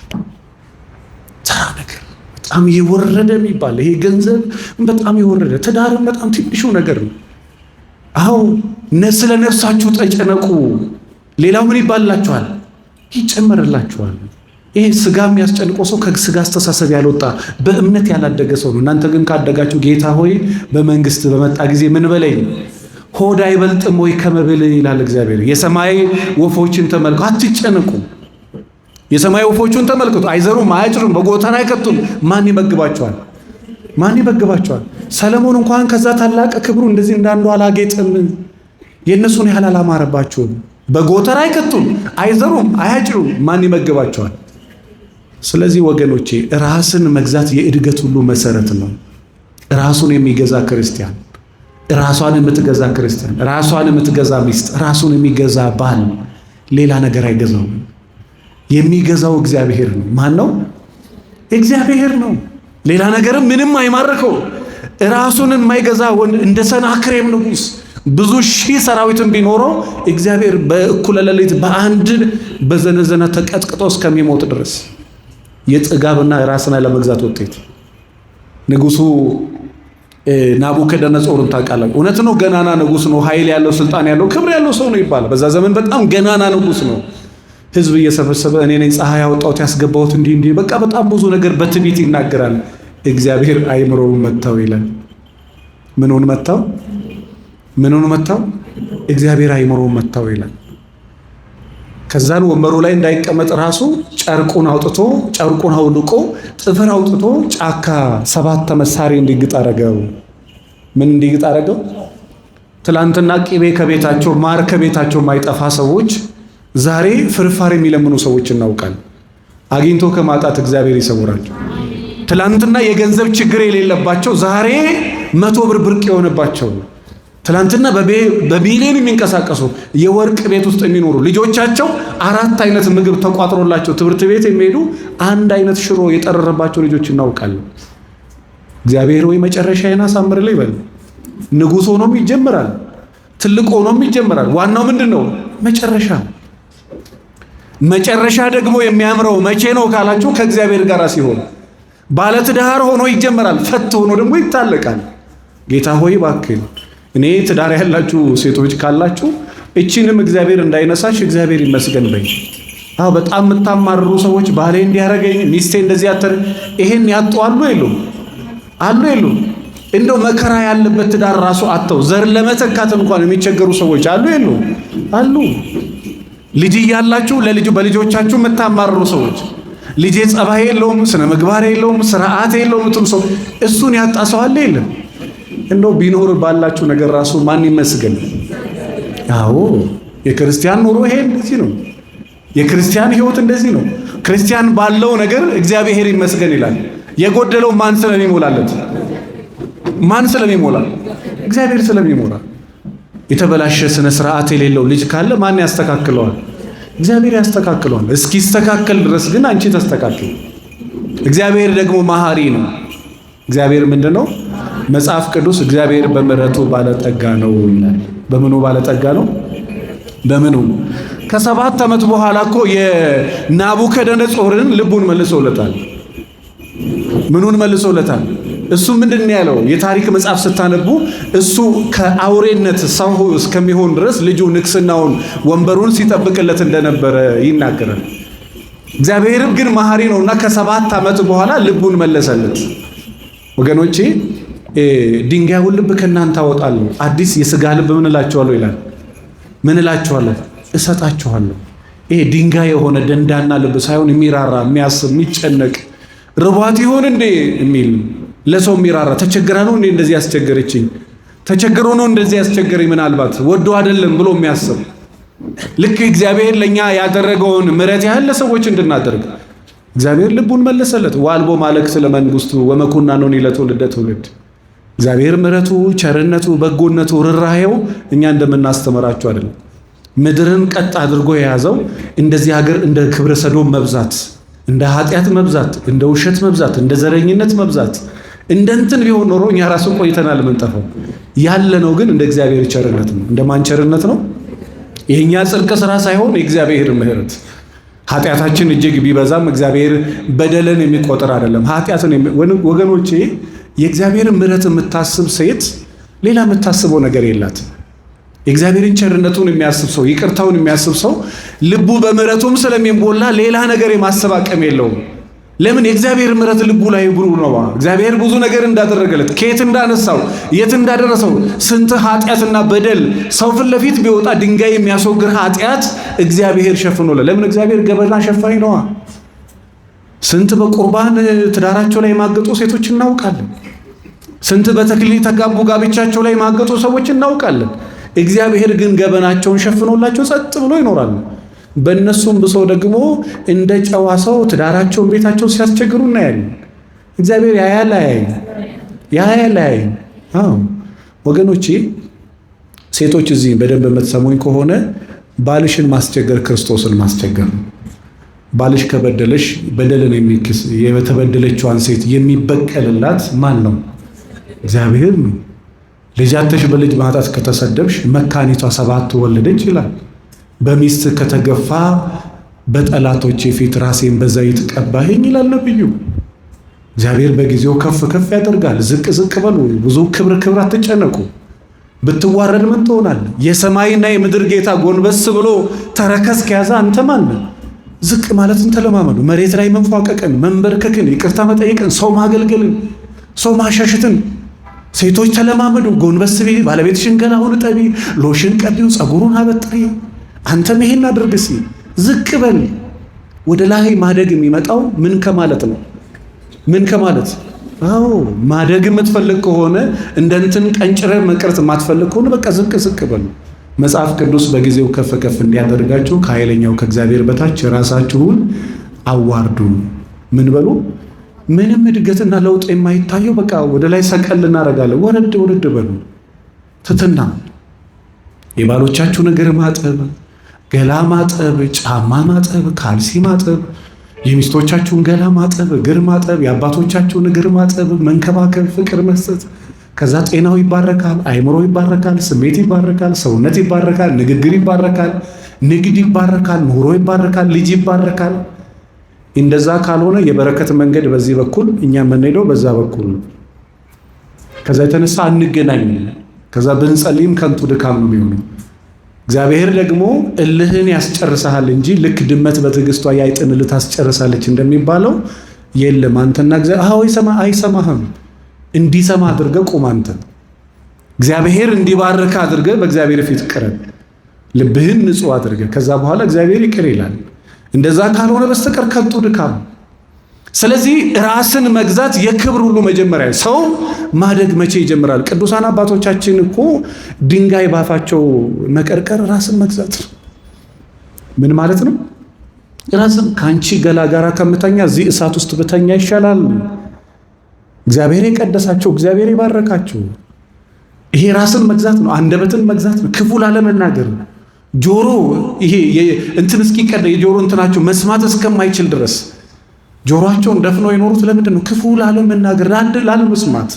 ተራ ነገር በጣም የወረደ የሚባል ይሄ ገንዘብ በጣም የወረደ ትዳርም በጣም ትንሹ ነገር ነው። አዎ ስለ ነፍሳችሁ ተጨነቁ። ሌላው ምን ይባልላችኋል? ይጨመርላችኋል። ይሄ ስጋ የሚያስጨንቀው ሰው ከስጋ አስተሳሰብ ያልወጣ በእምነት ያላደገ ሰው ነው። እናንተ ግን ካደጋችሁ ጌታ ሆይ በመንግስት በመጣ ጊዜ ምን በለኝ፣ ሆድ አይበልጥም ወይ ከመብል ይላል እግዚአብሔር። የሰማይ ወፎችን ተመልከቱ፣ አትጨነቁ። የሰማይ ወፎቹን ተመልከቱ፣ አይዘሩም፣ አያጭዱም፣ በጎተራ አይከቱም። ማን ይመግባቸዋል? ማን ይመግባቸዋል? ሰለሞን እንኳን ከዛ ታላቅ ክብሩ እንደዚህ እንዳንዱ አላጌጥም። የእነሱን ያህል አላማረባቸውም። በጎተራ አይከቱም፣ አይዘሩም፣ አያጭዱም። ማን ይመግባቸዋል? ስለዚህ ወገኖቼ ራስን መግዛት የእድገት ሁሉ መሰረት ነው። ራሱን የሚገዛ ክርስቲያን፣ ራሷን የምትገዛ ክርስቲያን፣ ራሷን የምትገዛ ሚስት፣ ራሱን የሚገዛ ባል ሌላ ነገር አይገዛውም። የሚገዛው እግዚአብሔር ነው። ማን ነው? እግዚአብሔር ነው። ሌላ ነገርም ምንም አይማርከው። ራሱን የማይገዛ ወንድ እንደ ሰናክሬም ንጉሥ ብዙ ሺህ ሰራዊትን ቢኖረው እግዚአብሔር በእኩለ ሌሊት በአንድ በዘነዘና ተቀጥቅጦ እስከሚሞት ድረስ የጥጋብና ራስን ለመግዛት ውጤት። ንጉሱ ናቡከደነጾርን ታውቃላችሁ? እውነት ነው፣ ገናና ንጉስ ነው። ኃይል ያለው ስልጣን ያለው ክብር ያለው ሰው ነው ይባላል። በዛ ዘመን በጣም ገናና ንጉስ ነው። ህዝብ እየሰበሰበ እኔ ነኝ ፀሐይ ያወጣሁት ያስገባሁት እንዲህ እንዲህ በቃ በጣም ብዙ ነገር በትዕቢት ይናገራል። እግዚአብሔር አይምሮውን መታው ይላል። ምኑን መታው? ምኑን መታው? እግዚአብሔር አይምሮውን መታው ይላል። ከዛን ወንበሩ ላይ እንዳይቀመጥ ራሱ ጨርቁን አውጥቶ ጨርቁን አውልቆ ጥፍር አውጥቶ ጫካ 7 መሳሪ እንዲግጥ አረገው። ምን እንዲግጥ አረገው? ትላንትና ቅቤ ከቤታቸው ማር ከቤታቸው የማይጠፋ ሰዎች ዛሬ ፍርፋር የሚለምኑ ሰዎች እናውቃለን። አግኝቶ ከማጣት እግዚአብሔር ይሰውራቸው። ትላንትና የገንዘብ ችግር የሌለባቸው ዛሬ 100 ብር ብርቅ የሆነባቸው፣ ትላንትና በቢሊዮን የሚንቀሳቀሱ፣ የወርቅ ቤት ውስጥ የሚኖሩ፣ ልጆቻቸው አራት አይነት ምግብ ተቋጥሮላቸው ትምህርት ቤት የሚሄዱ፣ አንድ አይነት ሽሮ የጠረረባቸው ልጆች እናውቃለን። እግዚአብሔር ወይ መጨረሻዬን አሳምርልኝ ይበል። ንጉሥ ሆኖም ይጀምራል፣ ትልቅ ሆኖም ይጀምራል። ዋናው ምንድን ነው? መጨረሻ። መጨረሻ ደግሞ የሚያምረው መቼ ነው ካላችሁ ከእግዚአብሔር ጋር ሲሆን። ባለትዳር ሆኖ ይጀመራል፣ ፈት ሆኖ ደግሞ ይታለቃል። ጌታ ሆይ እባክህ፣ እኔ ትዳር ያላችሁ ሴቶች ካላችሁ እቺንም እግዚአብሔር እንዳይነሳሽ እግዚአብሔር ይመስገን በይ። አዎ፣ በጣም የምታማርሩ ሰዎች ባሌ እንዲያረገኝ፣ ሚስቴ እንደዚህ ያተር፣ ይሄን ያጡ አሉ የሉም? አሉ የሉም? እንደው መከራ ያለበት ትዳር ራሱ አጥተው ዘር ለመተካት እንኳን የሚቸገሩ ሰዎች አሉ የሉም? አሉ። ልጅ እያላችሁ ለልጁ በልጆቻችሁ የምታማርሩ ሰዎች፣ ልጄ ጸባይ የለውም፣ ስነ ምግባር የለውም፣ ስርዓት የለውም የምትሉ ሰው፣ እሱን ያጣ ሰው አለ የለም? እንደው ቢኖር ባላችሁ ነገር ራሱ ማን ይመስገን? አዎ፣ የክርስቲያን ኑሮ ይሄ እንደዚህ ነው። የክርስቲያን ሕይወት እንደዚህ ነው። ክርስቲያን ባለው ነገር እግዚአብሔር ይመስገን ይላል። የጎደለው ማን ስለሚሞላለት? ማን ስለሚሞላ? እግዚአብሔር ስለሚሞላ። የተበላሸ ስነ ስርዓት የሌለው ልጅ ካለ ማን ያስተካክለዋል? እግዚአብሔር ያስተካክለዋል። እስኪስተካከል ድረስ ግን አንቺ ተስተካክል። እግዚአብሔር ደግሞ መሐሪ ነው። እግዚአብሔር ምንድን ነው? መጽሐፍ ቅዱስ እግዚአብሔር በምሕረቱ ባለጠጋ ነው ይላል። በምኑ ባለጠጋ ነው? በምኑ? ከ7 ዓመት በኋላ እኮ የናቡከደነጾርን ልቡን መልሶለታል። ምኑን መልሶለታል? እሱ ምንድን ነው ያለው? የታሪክ መጽሐፍ ስታነቡ እሱ ከአውሬነት ሰው እስከሚሆን ድረስ ልጁ ንግስናውን ወንበሩን ሲጠብቅለት እንደነበረ ይናገራል። እግዚአብሔርም ግን መሐሪ ነውና ከ7 ዓመት በኋላ ልቡን መለሰለት። ወገኖቼ፣ ድንጋዩን ልብ ከእናንተ አወጣለሁ፣ አዲስ የስጋ ልብ ምን እላችኋለሁ ይላል። ምን እላችኋለሁ? እሰጣችኋለሁ። ይሄ ድንጋይ የሆነ ደንዳና ልብ ሳይሆን የሚራራ፣ የሚያስብ፣ የሚጨነቅ፣ ርቧት ይሆን እንዴ የሚል፣ ለሰው የሚራራ፣ ተቸግራ ነው እንዴ እንደዚህ ያስቸገረችኝ፣ ተቸግሮ ነው እንደዚህ ያስቸገረኝ፣ ምናልባት ወዶ አይደለም ብሎ የሚያስብ፣ ልክ እግዚአብሔር ለኛ ያደረገውን ምሕረት ያህል ለሰዎች እንድናደርግ እግዚአብሔር ልቡን መለሰለት። ወአልቦ ማለክት ለመንግስቱ ወመኩናኖኒ ለትውልደ ትውልድ። እግዚአብሔር ምሕረቱ፣ ቸርነቱ፣ በጎነቱ፣ ርኅራኄው እኛ እንደምናስተምራቸው አይደለም። ምድርን ቀጥ አድርጎ የያዘው እንደዚህ ሀገር እንደ ክብረ ሰዶም መብዛት፣ እንደ ኃጢአት መብዛት፣ እንደ ውሸት መብዛት፣ እንደ ዘረኝነት መብዛት፣ እንደ እንትን ቢሆን ኖሮ እኛ ራሱ ቆይተናል የምንጠፋው። ያለነው ግን እንደ እግዚአብሔር ቸርነት ነው። እንደ ማን ቸርነት ነው? የእኛ ጽድቅ ስራ ሳይሆን የእግዚአብሔር ምሕረት። ኃጢአታችን እጅግ ቢበዛም እግዚአብሔር በደልን የሚቆጥር አይደለም። ኃጢአትን፣ ወገኖቼ፣ የእግዚአብሔር ምሕረት የምታስብ ሴት ሌላ የምታስበው ነገር የላትም። የእግዚአብሔርን ቸርነቱን የሚያስብ ሰው፣ ይቅርታውን የሚያስብ ሰው ልቡ በምሕረቱም ስለሚሞላ ሌላ ነገር የማሰብ አቅም የለውም። ለምን? የእግዚአብሔር ምሕረት ልቡ ላይ ብሩ ነው። እግዚአብሔር ብዙ ነገር እንዳደረገለት፣ ከየት እንዳነሳው፣ የት እንዳደረሰው፣ ስንት ኃጢአትና በደል፣ ሰው ፊት ለፊት ቢወጣ ድንጋይ የሚያስወግር ኃጢአት እግዚአብሔር ሸፍኖለት። ለምን? እግዚአብሔር ገበና ሸፋኝ ነዋ። ስንት በቁርባን ትዳራቸው ላይ የማገጡ ሴቶች እናውቃለን። ስንት በተክሊል የተጋቡ ጋብቻቸው ላይ የማገጡ ሰዎች እናውቃለን። እግዚአብሔር ግን ገበናቸውን ሸፍኖላቸው ጸጥ ብሎ ይኖራሉ። በእነሱም ብሶ ደግሞ እንደ ጨዋ ሰው ትዳራቸውን ቤታቸውን ሲያስቸግሩ እናያለን። እግዚአብሔር ያያል አያይም? ያያል አያይም? አዎ ወገኖቼ፣ ሴቶች እዚህ በደንብ የምትሰሙኝ ከሆነ ባልሽን ማስቸገር ክርስቶስን ማስቸገር ነው። ባልሽ ከበደለሽ በደልን የሚክስ፣ የተበደለችዋን ሴት የሚበቀልላት ማን ነው? እግዚአብሔር ነው። ልጅ አጥተሽ በልጅ ማጣት ከተሰደብሽ መካኒቷ ሰባት ወለደች ይላል። በሚስት ከተገፋ በጠላቶቼ ፊት ራሴን በዘይት ቀባኸኝ ይላል ነብዩ። እግዚአብሔር በጊዜው ከፍ ከፍ ያደርጋል። ዝቅ ዝቅ በሉ። ብዙ ክብር ክብር አትጨነቁ። ብትዋረድ ምን ትሆናለህ? የሰማይና የምድር ጌታ ጎንበስ ብሎ ተረከዝ ከያዘ አንተ ማን? ዝቅ ማለትን ተለማመዱ። መሬት ላይ መንፏቀቅን፣ መንበርከክን፣ ይቅርታ መጠየቅን፣ ሰው ማገልገልን፣ ሰው ማሻሸትን ሴቶች ተለማመዱ። ጎንበስ በይ፣ ባለቤትሽን ገላውን እጠቢ፣ ሎሽን ቀቢው፣ ፀጉሩን አበጥሪ። አንተም ይሄን አድርግ እስኪ። ዝቅ በል። ወደ ላይ ማደግ የሚመጣው ምን ከማለት ነው? ምን ከማለት? አዎ፣ ማደግ የምትፈልግ ከሆነ፣ እንደ እንትን ቀንጭረ መቅረት የማትፈልግ ከሆነ በቃ ዝቅ ዝቅ በሉ። መጽሐፍ ቅዱስ በጊዜው ከፍ ከፍ እንዲያደርጋችሁ ከኃይለኛው ከእግዚአብሔር በታች ራሳችሁን አዋርዱ። ምን በሉ? ምንም እድገትና ለውጥ የማይታየው በቃ ወደ ላይ ሰቀል እናደርጋለን። ወረድ ወረድ በሉ። ትትና የባሎቻችሁን እግር ማጠብ፣ ገላ ማጠብ፣ ጫማ ማጠብ፣ ካልሲ ማጠብ፣ የሚስቶቻችሁን ገላ ማጠብ፣ እግር ማጠብ፣ የአባቶቻችሁን እግር ማጠብ፣ መንከባከብ፣ ፍቅር መስጠት። ከዛ ጤናው ይባረካል፣ አይምሮ ይባረካል፣ ስሜት ይባረካል፣ ሰውነት ይባረካል፣ ንግግር ይባረካል፣ ንግድ ይባረካል፣ ኑሮ ይባረካል፣ ልጅ ይባረካል። እንደዛ ካልሆነ የበረከት መንገድ በዚህ በኩል እኛ የምንሄደው በዛ በኩል ነው። ከዛ የተነሳ አንገናኝም። ከዛ ብንጸልይም ከንቱ ድካም ነው የሚሆነው። እግዚአብሔር ደግሞ እልህን ያስጨርሰሃል እንጂ ልክ ድመት በትዕግስቷ ያይጥን እልህ ታስጨርሳለች እንደሚባለው የለም። አንተና እግዚአብሔር አዎ ይሰማ አይሰማህም። እንዲሰማ አድርገህ ቁም። አንተ እግዚአብሔር እንዲባርክ አድርገህ በእግዚአብሔር ፊት ቅረብ። ልብህን ንጹሕ አድርገህ ከዛ በኋላ እግዚአብሔር ይቅር ይላል። እንደዛ ካልሆነ በስተቀር ከንቱ ድካም። ስለዚህ ራስን መግዛት የክብር ሁሉ መጀመሪያ። ሰው ማደግ መቼ ይጀምራል? ቅዱሳን አባቶቻችን እኮ ድንጋይ ባፋቸው መቀርቀር ራስን መግዛት ነው። ምን ማለት ነው? ራስን ከአንቺ ገላ ጋራ ከምተኛ እዚህ እሳት ውስጥ ብተኛ ይሻላል። እግዚአብሔር የቀደሳቸው፣ እግዚአብሔር የባረካቸው። ይሄ ራስን መግዛት ነው። አንደበትን መግዛት ነው። ክፉ ላለመናገር ነው። ጆሮ ይሄ እንትን እስኪቀደ የጆሮ እንትናቸው መስማት እስከማይችል ድረስ ጆሮአቸውን ደፍነው የኖሩት ለምንድን ነው? ክፉ ላለመናገር፣ ላለመስማት።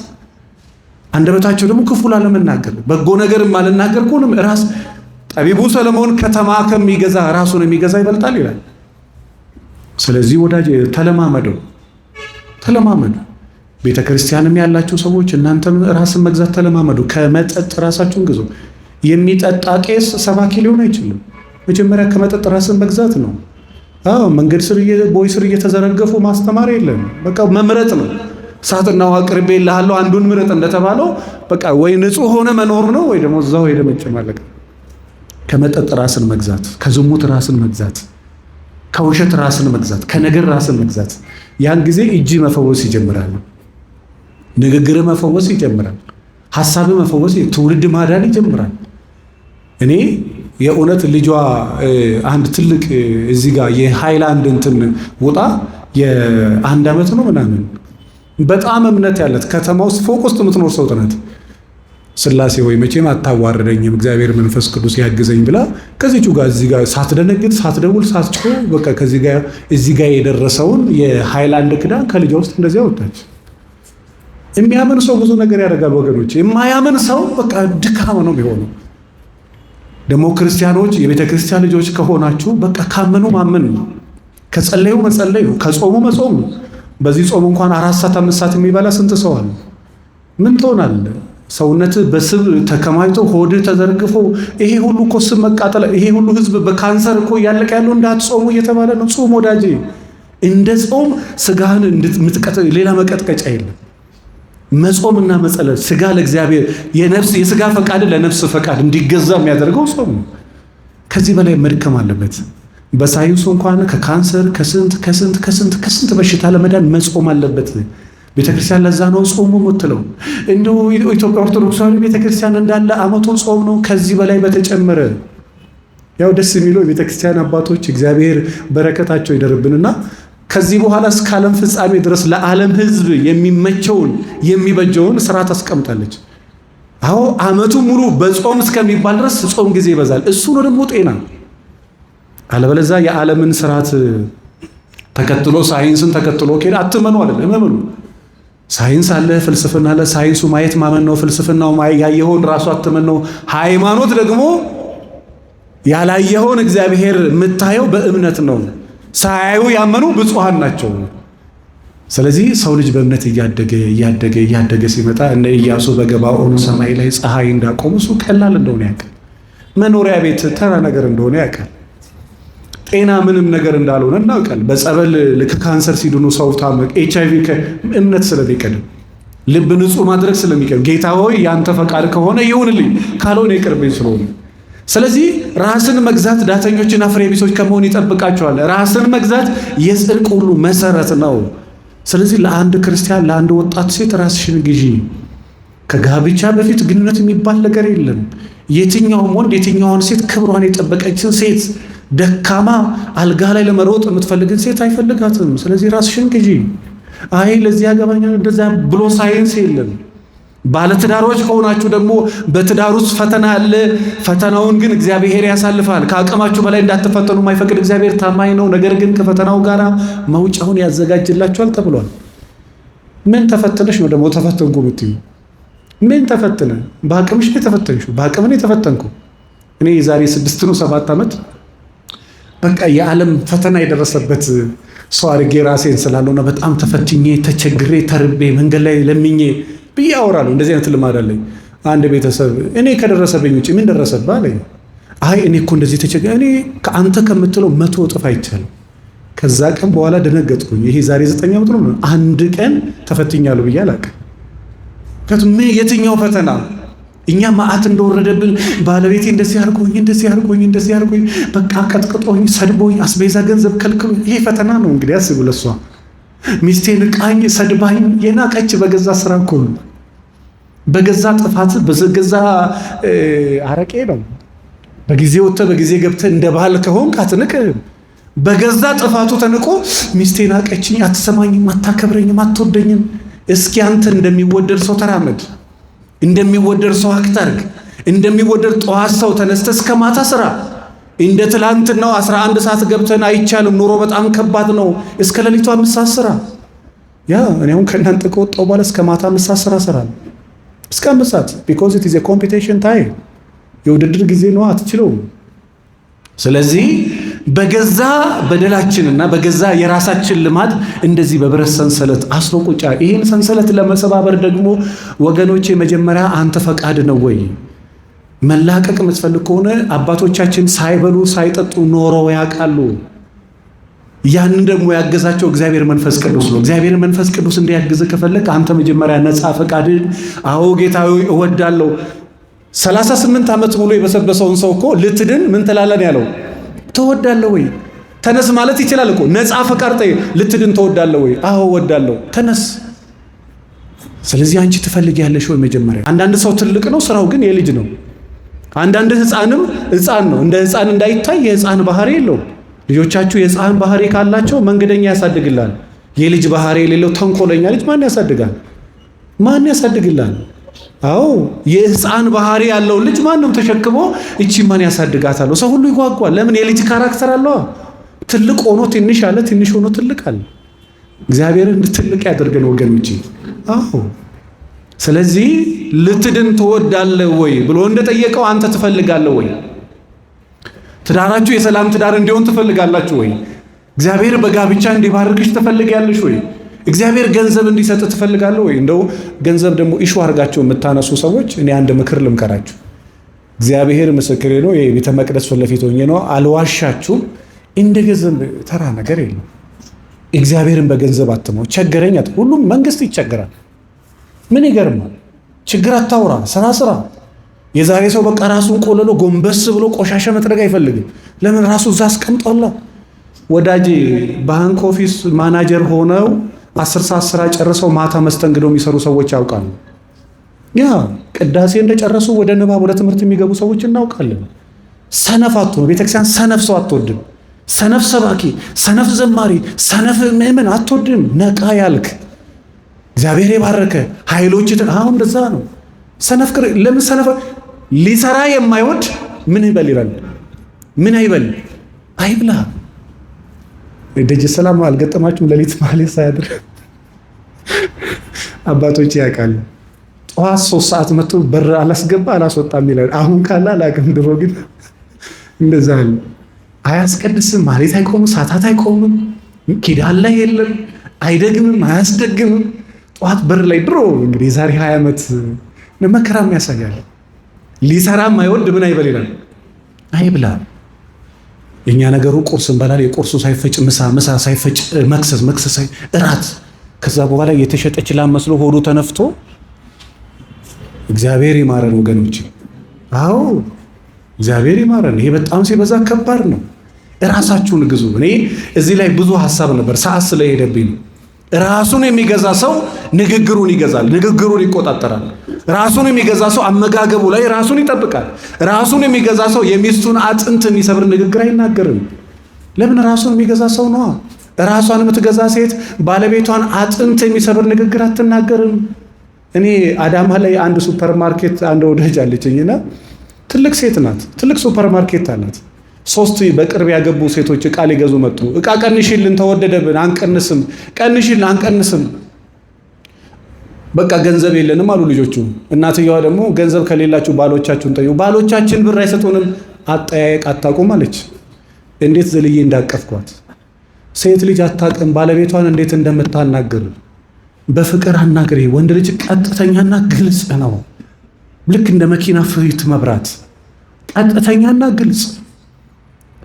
አንደበታቸው ደግሞ ክፉ ላለመናገር፣ በጎ ነገር ማልናገር ከሆነ ራስ ጠቢቡ ሰለሞን ከተማ ከሚገዛ ራሱን የሚገዛ ይበልጣል ይላል። ስለዚህ ወዳጅ ተለማመደው፣ ተለማመዱ። ቤተ ክርስቲያንም ያላችሁ ሰዎች እናንተም ራስን መግዛት ተለማመዱ። ከመጠጥ ራሳችሁን ግዙ። የሚጠጣ ቄስ ሰባኪ ሊሆን አይችልም። መጀመሪያ ከመጠጥ ራስን መግዛት ነው። አዎ መንገድ ስር ቦይ ስር እየተዘረገፉ ማስተማር የለም። በቃ መምረጥ ነው። እሳትና ውሃ አቅርቤልሃለሁ አንዱን ምረጥ እንደተባለው በቃ ወይ ንጹሕ ሆነ መኖር ነው ወይ ደግሞ እዛው ሄደ መጨማለቅ። ከመጠጥ ራስን መግዛት፣ ከዝሙት ራስን መግዛት፣ ከውሸት ራስን መግዛት፣ ከነገር ራስን መግዛት። ያን ጊዜ እጅ መፈወስ ይጀምራል። ንግግር መፈወስ ይጀምራል። ሀሳብ መፈወስ፣ ትውልድ ማዳን ይጀምራል። እኔ የእውነት ልጇ አንድ ትልቅ እዚህ ጋር የሃይላንድ እንትን ውጣ የአንድ ዓመት ነው ምናምን በጣም እምነት ያለት ከተማ ውስጥ ፎቅ ውስጥ የምትኖር ሰው ናት። ስላሴ ወይ መቼም አታዋርደኝም እግዚአብሔር መንፈስ ቅዱስ ያግዘኝ ብላ ከዚቹ ጋር እዚህ ጋር ሳትደነግጥ ሳትደውል ሳትጮህ በቃ ከዚህ ጋር እዚህ ጋር የደረሰውን የሃይላንድ ክዳን ከልጇ ውስጥ እንደዚያ ወጣች። የሚያምን ሰው ብዙ ነገር ያደርጋል ወገኖች። የማያምን ሰው በቃ ድካም ነው የሚሆነው። ደግሞ ክርስቲያኖች የቤተ ክርስቲያን ልጆች ከሆናችሁ በቃ ካመኑ ማመን ነው፣ ከጸለዩ መጸለይ ነው፣ ከጾሙ መጾም ነው። በዚህ ጾም እንኳን 4 ሰዓት 5 ሰዓት የሚበላ ስንት ሰው አለ? ምን ትሆናለህ? ሰውነት በስብ ተከማችቶ ሆድህ ተዘርግፎ ይሄ ሁሉ እኮ ስብ መቃጠል፣ ይሄ ሁሉ ህዝብ በካንሰር እኮ እያለቀ ያለው እንዳትጾሙ እየተባለ ነው። ጾም ወዳጄ፣ እንደ ጾም ስጋህን እንድትቀጥ ሌላ መቀጥቀጫ የለም። መጾምና መጸለይ ስጋ ለእግዚአብሔር የነፍስ የስጋ ፈቃድ ለነፍስ ፈቃድ እንዲገዛ የሚያደርገው ጾም ነው። ከዚህ በላይ መድከም አለበት። በሳይንሱ እንኳን ከካንሰር ከስንት ከስንት ከስንት ከስንት በሽታ ለመዳን መጾም አለበት። ቤተክርስቲያን ለዛ ነው ጾሙ የምትለው። እንደው ኢትዮጵያ ኦርቶዶክስ ቤተክርስቲያን እንዳለ አመቱ ጾም ነው። ከዚህ በላይ በተጨመረ ያው ደስ የሚለው የቤተክርስቲያን አባቶች እግዚአብሔር በረከታቸው ይደርብንና ከዚህ በኋላ እስከ ዓለም ፍጻሜ ድረስ ለዓለም ሕዝብ የሚመቸውን የሚበጀውን ስርዓት አስቀምጣለች። አዎ አመቱ ሙሉ በጾም እስከሚባል ድረስ ጾም ጊዜ ይበዛል። እሱ ነው ደግሞ ጤና። አለበለዚያ የዓለምን ስርዓት ተከትሎ ሳይንስን ተከትሎ ከሄደ አትመኑ አይደለም እመኑ። ሳይንስ አለ፣ ፍልስፍና አለ። ሳይንሱ ማየት ማመን ነው። ፍልስፍናው ያየኸውን ራሱ አትመን ነው። ሃይማኖት ደግሞ ያላየኸውን እግዚአብሔር የምታየው በእምነት ነው። ሳያዩ ያመኑ ብፁዓን ናቸው። ስለዚህ ሰው ልጅ በእምነት እያደገ እያደገ እያደገ ሲመጣ እነ ኢያሱ በገባኦን ሰማይ ላይ ፀሐይ እንዳቆሙ እሱ ቀላል እንደሆነ ያውቃል። መኖሪያ ቤት ተራ ነገር እንደሆነ ያውቃል። ጤና ምንም ነገር እንዳልሆነ እናውቃል። በጸበል ከካንሰር ሲድኑ ሰው ታመቅ ኤች አይቪ እምነት ስለሚቀድም ልብ ንጹህ ማድረግ ስለሚቀድም ጌታ ሆይ ያንተ ፈቃድ ከሆነ ይሁንልኝ፣ ካልሆነ ይቅርብኝ ስለሆነ ስለዚህ ራስን መግዛት ዳተኞችና ፍሬ ቢሶች ከመሆን ይጠብቃቸዋል። ራስን መግዛት የጽድቅ ሁሉ መሰረት ነው። ስለዚህ ለአንድ ክርስቲያን ለአንድ ወጣት ሴት ራስሽን ግዢ። ከጋብቻ በፊት ግንኙነት የሚባል ነገር የለም። የትኛውም ወንድ የትኛውን ሴት ክብሯን የጠበቀችን ሴት ደካማ አልጋ ላይ ለመሮጥ የምትፈልግን ሴት አይፈልጋትም። ስለዚህ ራስሽን ግዢ። አይ ለዚህ ያገባኛል እንደዛ ብሎ ሳይንስ የለም። ባለትዳሮች ከሆናችሁ ደግሞ በትዳር ውስጥ ፈተና አለ። ፈተናውን ግን እግዚአብሔር ያሳልፋል። ከአቅማችሁ በላይ እንዳትፈተኑ የማይፈቅድ እግዚአብሔር ታማኝ ነው። ነገር ግን ከፈተናው ጋር መውጫውን ያዘጋጅላችኋል ተብሏል። ምን ተፈትነሽ ነው ደግሞ ተፈተንኩ የምትዩ? ምን ተፈትነ? በአቅምሽ ነው የተፈተንሽው። በአቅም ነው የተፈተንኩ። እኔ የዛሬ 6 ነው 7 ዓመት በቃ የዓለም ፈተና የደረሰበት ሰው አድርጌ ራሴን ስላለውና በጣም ተፈትኜ ተቸግሬ ተርቤ መንገድ ላይ ለምኜ ብዬ አወራለሁ። እንደዚህ አይነት ልማድ አለኝ። አንድ ቤተሰብ እኔ ከደረሰብኝ ውጭ ምን ደረሰብህ አለኝ። አይ እኔ እኮ እንደዚህ ተቸግሬ እኔ ከአንተ ከምትለው 100 እጥፍ አይቻልም። ከዛ ቀን በኋላ ደነገጥኩኝ። ይሄ ዛሬ 9 ዓመት ነው። አንድ ቀን ተፈትኛለሁ ብዬ አላውቅም። ምክንያቱም የትኛው ፈተና እኛ መዓት እንደወረደብን ባለቤቴ እንደዚህ አድርጎኝ እንደዚህ አድርጎኝ እንደዚህ አድርጎኝ በቃ ቀጥቅጦኝ ሰድቦኝ አስቤዛ ገንዘብ ከልክሎኝ፣ ይሄ ፈተና ነው። እንግዲህ አስቡ። ለሷ ሚስቴ ንቃኝ ሰድባኝ የናቀች በገዛ ስራ እኮ ነው፣ በገዛ ጥፋት በገዛ አረቄ ነው። በጊዜ ወጥተህ በጊዜ ገብተህ እንደ ባህል ከሆንክ አትንቅም። በገዛ ጥፋቱ ተንቆ ሚስቴ ናቀችኝ፣ አትሰማኝም፣ አታከብረኝም፣ አትወደኝም። እስኪ አንተ እንደሚወደድ ሰው ተራመድ፣ እንደሚወደድ ሰው act አድርግ፣ እንደሚወደድ ጠዋት ሰው ተነስተህ እስከ ማታ ስራ። እንደ ትላንትናው 11 ሰዓት ገብተን አይቻልም፣ ኑሮ በጣም ከባድ ነው። እስከ ሌሊቱ 5 ሰዓት ስራ። Yeah፣ እኔ አሁን ከእናንተ ከወጣሁ በኋላ እስከ ማታ 5 ሰዓት ስራ እሰራለሁ። እስከ 5 ሰዓት because it is a competition time፣ የውድድር ጊዜ ነው፣ አትችለውም። ስለዚህ በገዛ በደላችንና በገዛ የራሳችን ልማድ እንደዚህ በብረት ሰንሰለት አስሮ ቁጫ። ይህን ሰንሰለት ለመሰባበር ደግሞ ወገኖቼ መጀመሪያ አንተ ፈቃድ ነው ወይ? መላቀቅ የምትፈልግ ከሆነ አባቶቻችን ሳይበሉ ሳይጠጡ ኖረው ያውቃሉ። ያንን ደግሞ ያገዛቸው እግዚአብሔር መንፈስ ቅዱስ ነው። እግዚአብሔር መንፈስ ቅዱስ እንዲያግዝ ከፈለግ አንተ መጀመሪያ ነፃ ፈቃድን አዎ ጌታ እወዳለሁ። 38 ዓመት ሙሉ የበሰበሰውን ሰው እኮ ልትድን ምን ትላለህ ያለው? ትወዳለህ ወይ? ተነስ ማለት ይችላል እኮ። ነፃ ፈቃድ ጠይቅ። ልትድን ትወዳለህ ወይ? አዎ እወዳለሁ። ተነስ። ስለዚህ አንቺ ትፈልጊያለሽ ወይ? መጀመሪያ አንዳንድ ሰው ትልቅ ነው፣ ስራው ግን የልጅ ነው። አንዳንድ ህፃንም ህፃን ነው። እንደ ህፃን እንዳይታይ የህፃን ባህሪ የለውም። ልጆቻችሁ የህፃን ባህሪ ካላቸው መንገደኛ ያሳድግላል። የልጅ ባህሪ የሌለው ተንኮለኛ ልጅ ማን ያሳድጋል? ማን ያሳድግላል? አዎ፣ የህፃን ባህሪ ያለው ልጅ ማንም ተሸክሞ እቺ ማን ያሳድጋታል? ሰው ሁሉ ይጓጓል። ለምን? የልጅ character አለዋ። ትልቅ ሆኖ ትንሽ አለ፣ ትንሽ ሆኖ ትልቅ አለ። እግዚአብሔርን ትልቅ ያደርገን ወገኖቼ። አዎ፣ ስለዚህ ልትድን ትወዳለህ ወይ ብሎ እንደጠየቀው አንተ ትፈልጋለህ ወይ? ትዳራችሁ የሰላም ትዳር እንዲሆን ትፈልጋላችሁ ወይ? እግዚአብሔር በጋብቻ እንዲባርክሽ ትፈልጊያለሽ ወይ? እግዚአብሔር ገንዘብ እንዲሰጥ ትፈልጋለህ ወይ? እንደው ገንዘብ ደግሞ issue አድርጋችሁ የምታነሱ ሰዎች እኔ አንድ ምክር ልምከራችሁ። እግዚአብሔር ምስክሬ ነው። የቤተ መቅደስ ፊት ለፊት ሆኜ ነው፣ አልዋሻችሁም። እንደ ገንዘብ ተራ ነገር የለም። እግዚአብሔርን በገንዘብ አትመው። ቸገረኝ፣ ሁሉም መንግስት ይቸገራል። ምን ይገርማል? ችግር አታውራ፣ ስራ ስራ። የዛሬ ሰው በቃ ራሱን ቆልሎ ጎንበስ ብሎ ቆሻሻ መጥረግ አይፈልግም። ለምን? ራሱ እዛ አስቀምጧላ። ወዳጄ፣ ባንክ office manager ሆነው 10 ሰዓት ስራ ጨርሰው ማታ መስተንግዶ የሚሰሩ ሰዎች ያውቃሉ። Yeah፣ ቅዳሴ እንደጨረሱ ወደ ንባብ ወደ ትምህርት የሚገቡ ሰዎች እናውቃለን። ሰነፍ አትሆኑ። ቤተክርስቲያን ሰነፍ ሰው አትወድም። ሰነፍ ሰባኪ፣ ሰነፍ ዘማሪ፣ ሰነፍ ምእመን አትወድም። ነቃ ያልክ እግዚአብሔር የባረከ ኃይሎች አሁን እንደዛ ነው። ሰነፍ ለምን ሰነፍ ሊሰራ የማይወድ ምን ይበል ይላል? ምን አይበል? አይብላ። ደጀ ሰላም አልገጠማችሁም? ሌሊት ማህሌት ሳያድር አባቶች ያውቃሉ። ጠዋት 3 ሰዓት መጥቶ በር አላስገባ አላስወጣም ይላል። አሁን ካለ አላውቅም። ድሮ ግን እንደዛ አለ። አያስቀድስም፣ ማህሌት አይቆምም፣ ሰዓታት አይቆምም፣ ኪዳን ላይ የለም፣ አይደግምም፣ አያስደግምም። ጠዋት በር ላይ ድሮ እንግዲህ የዛሬ 20 ዓመት መከራም ያሳያል። ሊሰራ የማይወድ ምን አይበል ይላል? አይብላ። የእኛ ነገሩ ቁርስ እንበላል። የቁርሱ ሳይፈጭ ምሳ፣ ምሳ ሳይፈጭ መክሰስ፣ መክሰስ እራት። ከዛ በኋላ የተሸጠች ላም መስሎ ሆዱ ተነፍቶ። እግዚአብሔር ይማረን ወገኖች። አዎ፣ እግዚአብሔር ይማረን። ይሄ በጣም ሲበዛ ከባድ ነው። እራሳችሁን ግዙ። እኔ እዚህ ላይ ብዙ ሀሳብ ነበር፣ ሰዓት ስለሄደብኝ ነው። ራሱን የሚገዛ ሰው ንግግሩን ይገዛል፣ ንግግሩን ይቆጣጠራል። ራሱን የሚገዛ ሰው አመጋገቡ ላይ ራሱን ይጠብቃል። ራሱን የሚገዛ ሰው የሚስቱን አጥንት የሚሰብር ንግግር አይናገርም። ለምን? ራሱን የሚገዛ ሰው ነዋ። ራሷን የምትገዛ ሴት ባለቤቷን አጥንት የሚሰብር ንግግር አትናገርም። እኔ አዳማ ላይ አንድ ሱፐር ማርኬት አንድ ወዳጅ አለችኝና ትልቅ ሴት ናት። ትልቅ ሱፐር ማርኬት አላት። ሶስት በቅርብ ያገቡ ሴቶች እቃ ሊገዙ መጡ። እቃ ቀንሽልን፣ ተወደደብን፣ አንቀንስም፣ ቀንሽልን፣ አንቀንስም፣ በቃ ገንዘብ የለንም አሉ ልጆቹ። እናትየዋ ደግሞ ገንዘብ ከሌላችሁ ባሎቻችሁን ጠይቁ፣ ባሎቻችን ብር አይሰጡንም፣ አጠያየቅ አታውቁም አለች። እንዴት ዘልዬ እንዳቀፍኳት። ሴት ልጅ አታውቅም ባለቤቷን እንዴት እንደምታናግር። በፍቅር አናግሪ። ወንድ ልጅ ቀጥተኛና ግልጽ ነው። ልክ እንደ መኪና ፊት መብራት ቀጥተኛና ግልጽ።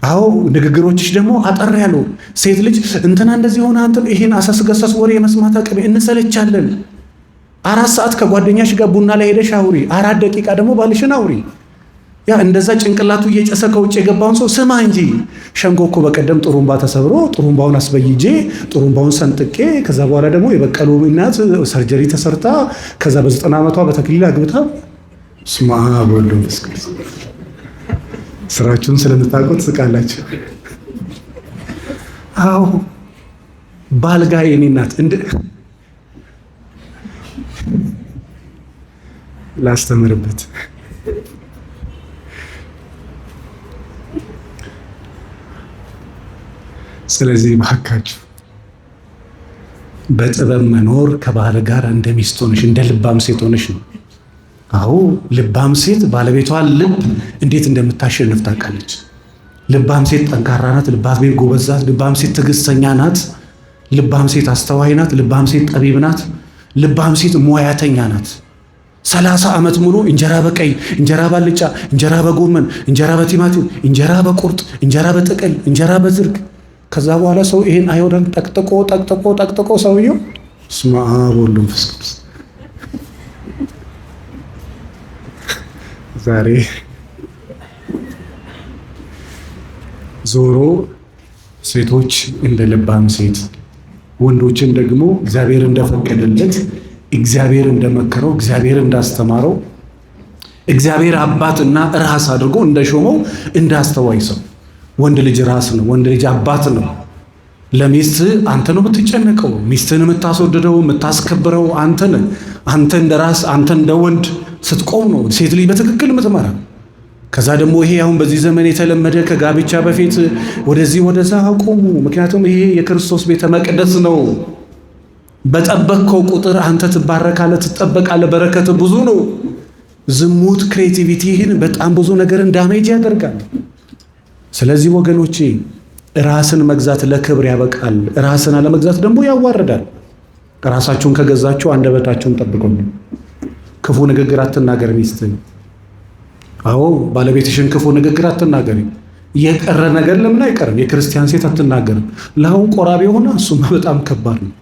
አዎ ንግግሮችሽ ደግሞ አጠር ያሉ። ሴት ልጅ እንትና እንደዚህ ሆነ አንተ ይሄን አሳስገሳስ ወሬ የመስማት አቅም እንሰለቻለን። 4 ሰዓት ከጓደኛሽ ጋር ቡና ላይ ሄደሽ አውሪ፣ 4 ደቂቃ ደግሞ ባልሽን አውሪ። ያ እንደዛ ጭንቅላቱ እየጨሰ ከውጭ የገባውን ሰው ስማ እንጂ። ሸንጎ እኮ በቀደም ጥሩምባ ተሰብሮ ጥሩምባውን አስበይጄ ጥሩምባውን ሰንጥቄ ከዛ በኋላ ደግሞ የበቀሉ እናት surgery ተሰርታ ከዛ በ90 ዓመቷ በተክሊል አግብታ። ስማ ወልድ መንፈስ ቅዱስ። ስራችሁን ስለምታውቁት ትስቃላችሁ። አዎ ባልጋ የኔ እናት እንደ ላስተምርበት። ስለዚህ ባካችሁ በጥበብ መኖር ከባል ጋር እንደ ሚስት ሆነሽ እንደ ልባም ሴት ሆነሽ ነው። አዎ ልባም ሴት ባለቤቷን ልብ እንዴት እንደምታሸንፍ ታውቃለች። ልባም ሴት ጠንካራ ናት። ልባም ሴት ጎበዝ ናት። ልባም ሴት ትዕግስተኛ ናት። ልባም ሴት አስተዋይ ናት። ልባም ሴት ጠቢብ ናት። ልባም ሴት ሙያተኛ ናት። 30 ዓመት ሙሉ እንጀራ በቀይ፣ እንጀራ ባልጫ፣ እንጀራ በጎመን፣ እንጀራ በቲማቲም፣ እንጀራ በቁርጥ፣ እንጀራ በጥቅል፣ እንጀራ በዝርግ። ከዛ በኋላ ሰው ይሄን አይሆንም ጠቅጥቆ ጠቅጥቆ ጠቅጥቆ ሰውየው እስመ አብ ወወልድ ወመንፈስ ቅዱስ። ዛሬ ዞሮ ሴቶች እንደ ልባም ሴት፣ ወንዶችን ደግሞ እግዚአብሔር እንደፈቀደለት፣ እግዚአብሔር እንደመከረው፣ እግዚአብሔር እንዳስተማረው፣ እግዚአብሔር አባትና ራስ አድርጎ እንደሾመው እንደ አስተዋይ ሰው። ወንድ ልጅ ራስ ነው። ወንድ ልጅ አባት ነው። ለሚስት አንተ ነው የምትጨነቀው። ሚስትህን የምታስወድደው የምታስከብረው አንተ ነህ። አንተ እንደ ራስ፣ አንተ እንደ ወንድ ስትቆም ነው ሴት ልጅ በትክክል የምትመራ። ከዛ ደግሞ ይሄ አሁን በዚህ ዘመን የተለመደ ከጋብቻ በፊት ወደዚህ ወደዛ አቁሙ። ምክንያቱም ይሄ የክርስቶስ ቤተ መቅደስ ነው። በጠበቅከው ቁጥር አንተ ትባረካለህ፣ ትጠበቃለህ። በረከት ብዙ ነው። ዝሙት creativity ህን በጣም ብዙ ነገርን damage ያደርጋል። ስለዚህ ወገኖቼ ራስን መግዛት ለክብር ያበቃል። ራስን አለመግዛት ደግሞ ያዋርዳል። ራሳችሁን ከገዛችሁ አንደበታችሁን ጠብቁ። ክፉ ንግግር አትናገር ሚስት። አዎ ባለቤትሽን ክፉ ንግግር አትናገሪ። የቀረ ነገር ለምን አይቀርም? የክርስቲያን ሴት አትናገርም። ለአሁን ቆራቢ ሆነ እሱማ በጣም ከባድ ነው።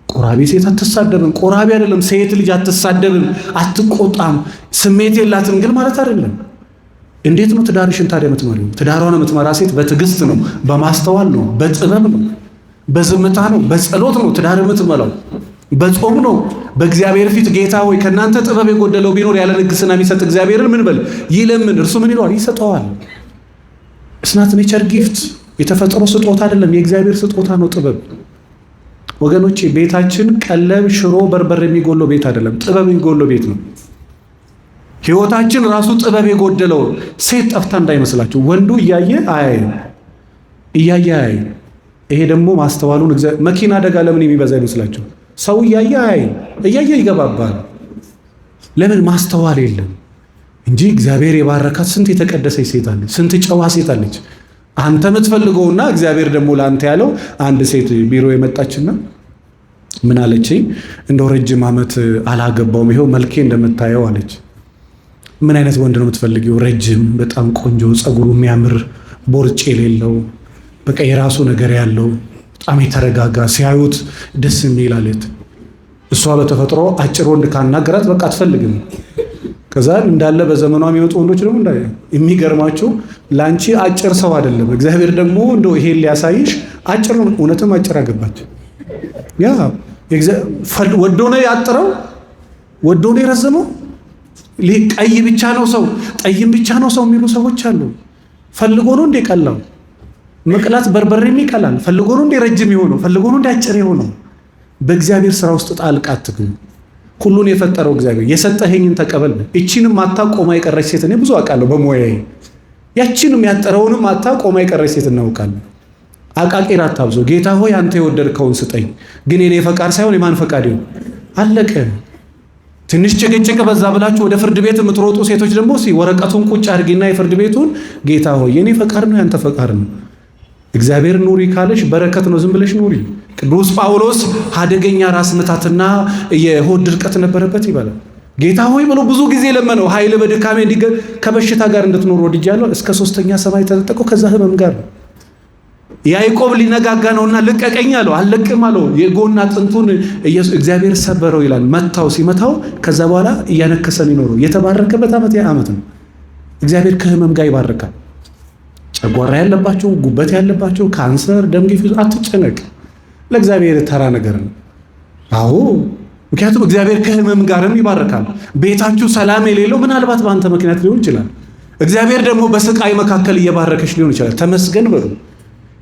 ቆራቢ ሴት አትሳደብም። ቆራቢ አይደለም ሴት ልጅ አትሳደብም፣ አትቆጣም፣ ስሜት የላትም ግን ማለት አይደለም። እንዴት ነው ትዳርሽን ታዲያ የምትመሪው? ትዳሯን የምትመራ ሴት በትዕግስት ነው፣ በማስተዋል ነው፣ በጥበብ ነው፣ በዝምታ ነው፣ በጸሎት ነው ትዳር የምትመራው፣ በጾም ነው። በእግዚአብሔር ፊት ጌታ ሆይ ከእናንተ ጥበብ የጎደለው ቢኖር ያለ ልግስና የሚሰጥ እግዚአብሔርን ምን በል ይለምን፣ እርሱ ምን ይለዋል? ይሰጠዋል። It's not nature gift፣ የተፈጥሮ ስጦታ አይደለም፣ የእግዚአብሔር ስጦታ ነው ጥበብ። ወገኖቼ ቤታችን ቀለብ፣ ሽሮ፣ በርበሬ የሚጎለው ቤት አይደለም፣ ጥበብ የሚጎለው ቤት ነው። ህይወታችን ራሱ ጥበብ የጎደለው። ሴት ጠፍታ እንዳይመስላችሁ። ወንዱ እያየ አያይም፣ እያየ አያይም። ይሄ ደግሞ ማስተዋሉን መኪና አደጋ ለምን የሚበዛ ይመስላችሁ? ሰው እያየ አያይም፣ እያየ ይገባባል። ለምን ማስተዋል የለም እንጂ እግዚአብሔር የባረካት ስንት የተቀደሰች ሴት አለች፣ ስንት ጨዋ ሴት አለች። አንተ የምትፈልገውና እግዚአብሔር ደግሞ ለአንተ ያለው። አንድ ሴት ቢሮ የመጣችና ምን አለች? እንደው ረጅም ዓመት አላገባውም፣ ይኸው መልኬ እንደምታየው አለች። ምን አይነት ወንድ ነው የምትፈልጊው? ረጅም፣ በጣም ቆንጆ፣ ፀጉሩ የሚያምር፣ ቦርጭ የሌለው፣ በቃ የራሱ ነገር ያለው፣ በጣም የተረጋጋ፣ ሲያዩት ደስ የሚል አለች። እሷ በተፈጥሮ አጭር ወንድ ካናገራት በቃ አትፈልግም። ከዛ እንዳለ በዘመኗ የሚመጡ ወንዶች ደግሞ የሚገርማችሁ ለአንቺ አጭር ሰው አይደለም። እግዚአብሔር ደግሞ እንደው ይሄን ሊያሳይሽ አጭር ነው። እውነትም አጭር አገባች። ያ ወዶ ነው ያጥረው፣ ወዶ ነው የረዘመው። ቀይ ብቻ ነው ሰው፣ ጠይም ብቻ ነው ሰው የሚሉ ሰዎች አሉ። ፈልጎ ነው እንዴ ቀላው? መቅላት በርበሬም ይቀላል። ፈልጎ ነው እንደ ረጅም የሆነው፣ ፈልጎ ነው እንደ አጭር የሆነው። በእግዚአብሔር ስራ ውስጥ ጣልቃ አትግቡ። ሁሉን የፈጠረው እግዚአብሔር የሰጠኸኝን ተቀበል። እቺንም አታ ቆማ የቀረች ሴት እኔ ብዙ አውቃለሁ በሙያዬ። ያቺንም ያጠረውንም አታ ቆማ የቀረች ሴት እናውቃለን። አቃቂር አታብዞ። ጌታ ሆይ አንተ የወደድከውን ስጠኝ፣ ግን የኔ ፈቃድ ሳይሆን የማን ፈቃድ ይሁን? አለቀ። ትንሽ ጭቅጭቅ በዛ ብላችሁ ወደ ፍርድ ቤት የምትሮጡ ሴቶች ደግሞ ወረቀቱን ቁጭ አድርጊና የፍርድ ቤቱን ጌታ ሆይ የኔ ፈቃድ ነው ያንተ ፈቃድ ነው። እግዚአብሔር ኑሪ ካለሽ በረከት ነው፣ ዝም ብለሽ ኑሪ። ቅዱስ ጳውሎስ አደገኛ ራስ ምታትና የሆድ ድርቀት ነበረበት ይባላል። ጌታ ሆይ ብሎ ብዙ ጊዜ ለመነው። ኃይል በድካሜ እንዲገ ከበሽታ ጋር እንድትኖር ወድጃለሁ። እስከ ሶስተኛ ሰማይ ተነጠቀው ከዛ ህመም ጋር ነው። ያዕቆብ ሊነጋጋ ነውና ልቀቀኝ አለው። አልለቅም አለው። የጎን አጥንቱን እግዚአብሔር ሰበረው ይላል። መታው። ሲመታው ከዛ በኋላ እያነከሰ ይኖረው። የተባረከበት ዓመት ያ ዓመት ነው። እግዚአብሔር ከህመም ጋር ይባርካል። ጨጓራ ያለባቸው፣ ጉበት ያለባቸው፣ ካንሰር፣ ደም ግፊት አትጨነቅ። ለእግዚአብሔር ተራ ነገር ነው። አዎ ምክንያቱም እግዚአብሔር ከህመም ጋርም ይባርካል። ቤታችሁ ሰላም የሌለው ምናልባት በአንተ ምክንያት ሊሆን ይችላል። እግዚአብሔር ደግሞ በስቃይ መካከል እየባረከሽ ሊሆን ይችላል። ተመስገን በሉ።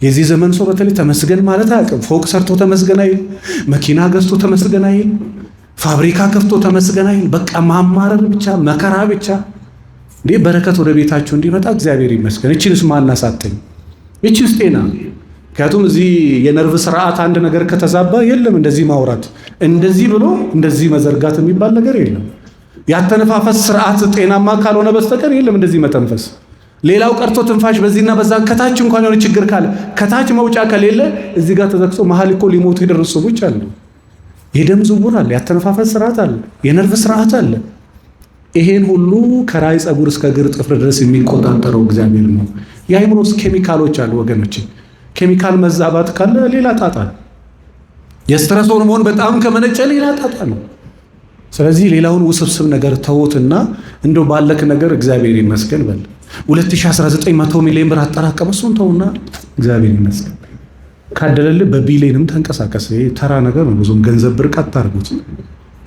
የዚህ ዘመን ሰው በተለይ ተመስገን ማለት አያውቅም። ፎቅ ሰርቶ ተመስገን አይል፣ መኪና ገዝቶ ተመስገን አይል፣ ፋብሪካ ከፍቶ ተመስገን አይል። በቃ ማማረር ብቻ፣ መከራ ብቻ። እንዴ በረከት ወደ ቤታችሁ እንዲመጣ እግዚአብሔር ይመስገን። እቺንስ ማናሳተኝ እቺንስ ጤና። ምክንያቱም እዚህ የነርቭ ስርዓት አንድ ነገር ከተዛባ የለም እንደዚህ ማውራት እንደዚህ ብሎ እንደዚህ መዘርጋት የሚባል ነገር የለም። ያተነፋፈስ ስርዓት ጤናማ ካልሆነ በስተቀር የለም እንደዚህ መተንፈስ። ሌላው ቀርቶ ትንፋሽ በዚህና በዛ ከታች እንኳን የሆነ ችግር ካለ ከታች መውጫ ከሌለ እዚህ ጋር ተዘግቶ መሀል እኮ ሊሞቱ የደረሱ ሰዎች አሉ። የደም ዝውውር አለ፣ ያተነፋፈስ ስርዓት አለ፣ የነርቭ ስርዓት አለ። ይሄን ሁሉ ከራስ ፀጉር እስከ እግር ጥፍር ድረስ የሚቆጣጠረው እግዚአብሔር ነው። የአእምሮስ ኬሚካሎች አሉ ወገኖች። ኬሚካል መዛባት ካለ ሌላ ጣጣ ነው። የ stress ሆርሞን በጣም ከመነጨ ሌላ ጣጣ ነው። ስለዚህ ሌላውን ውስብስብ ነገር ተውትና እንደው ባለክ ነገር እግዚአብሔር ይመስገን በል። 2019 100 ሚሊዮን ብር አጠራቀመ፣ እሱን ተውና እግዚአብሔር ይመስገን። ካደለልህ በቢሊዮንም ተንቀሳቀስ። ይሄ ተራ ነገር ነው፣ ብዙም ገንዘብ ብርቅ አታርጉት።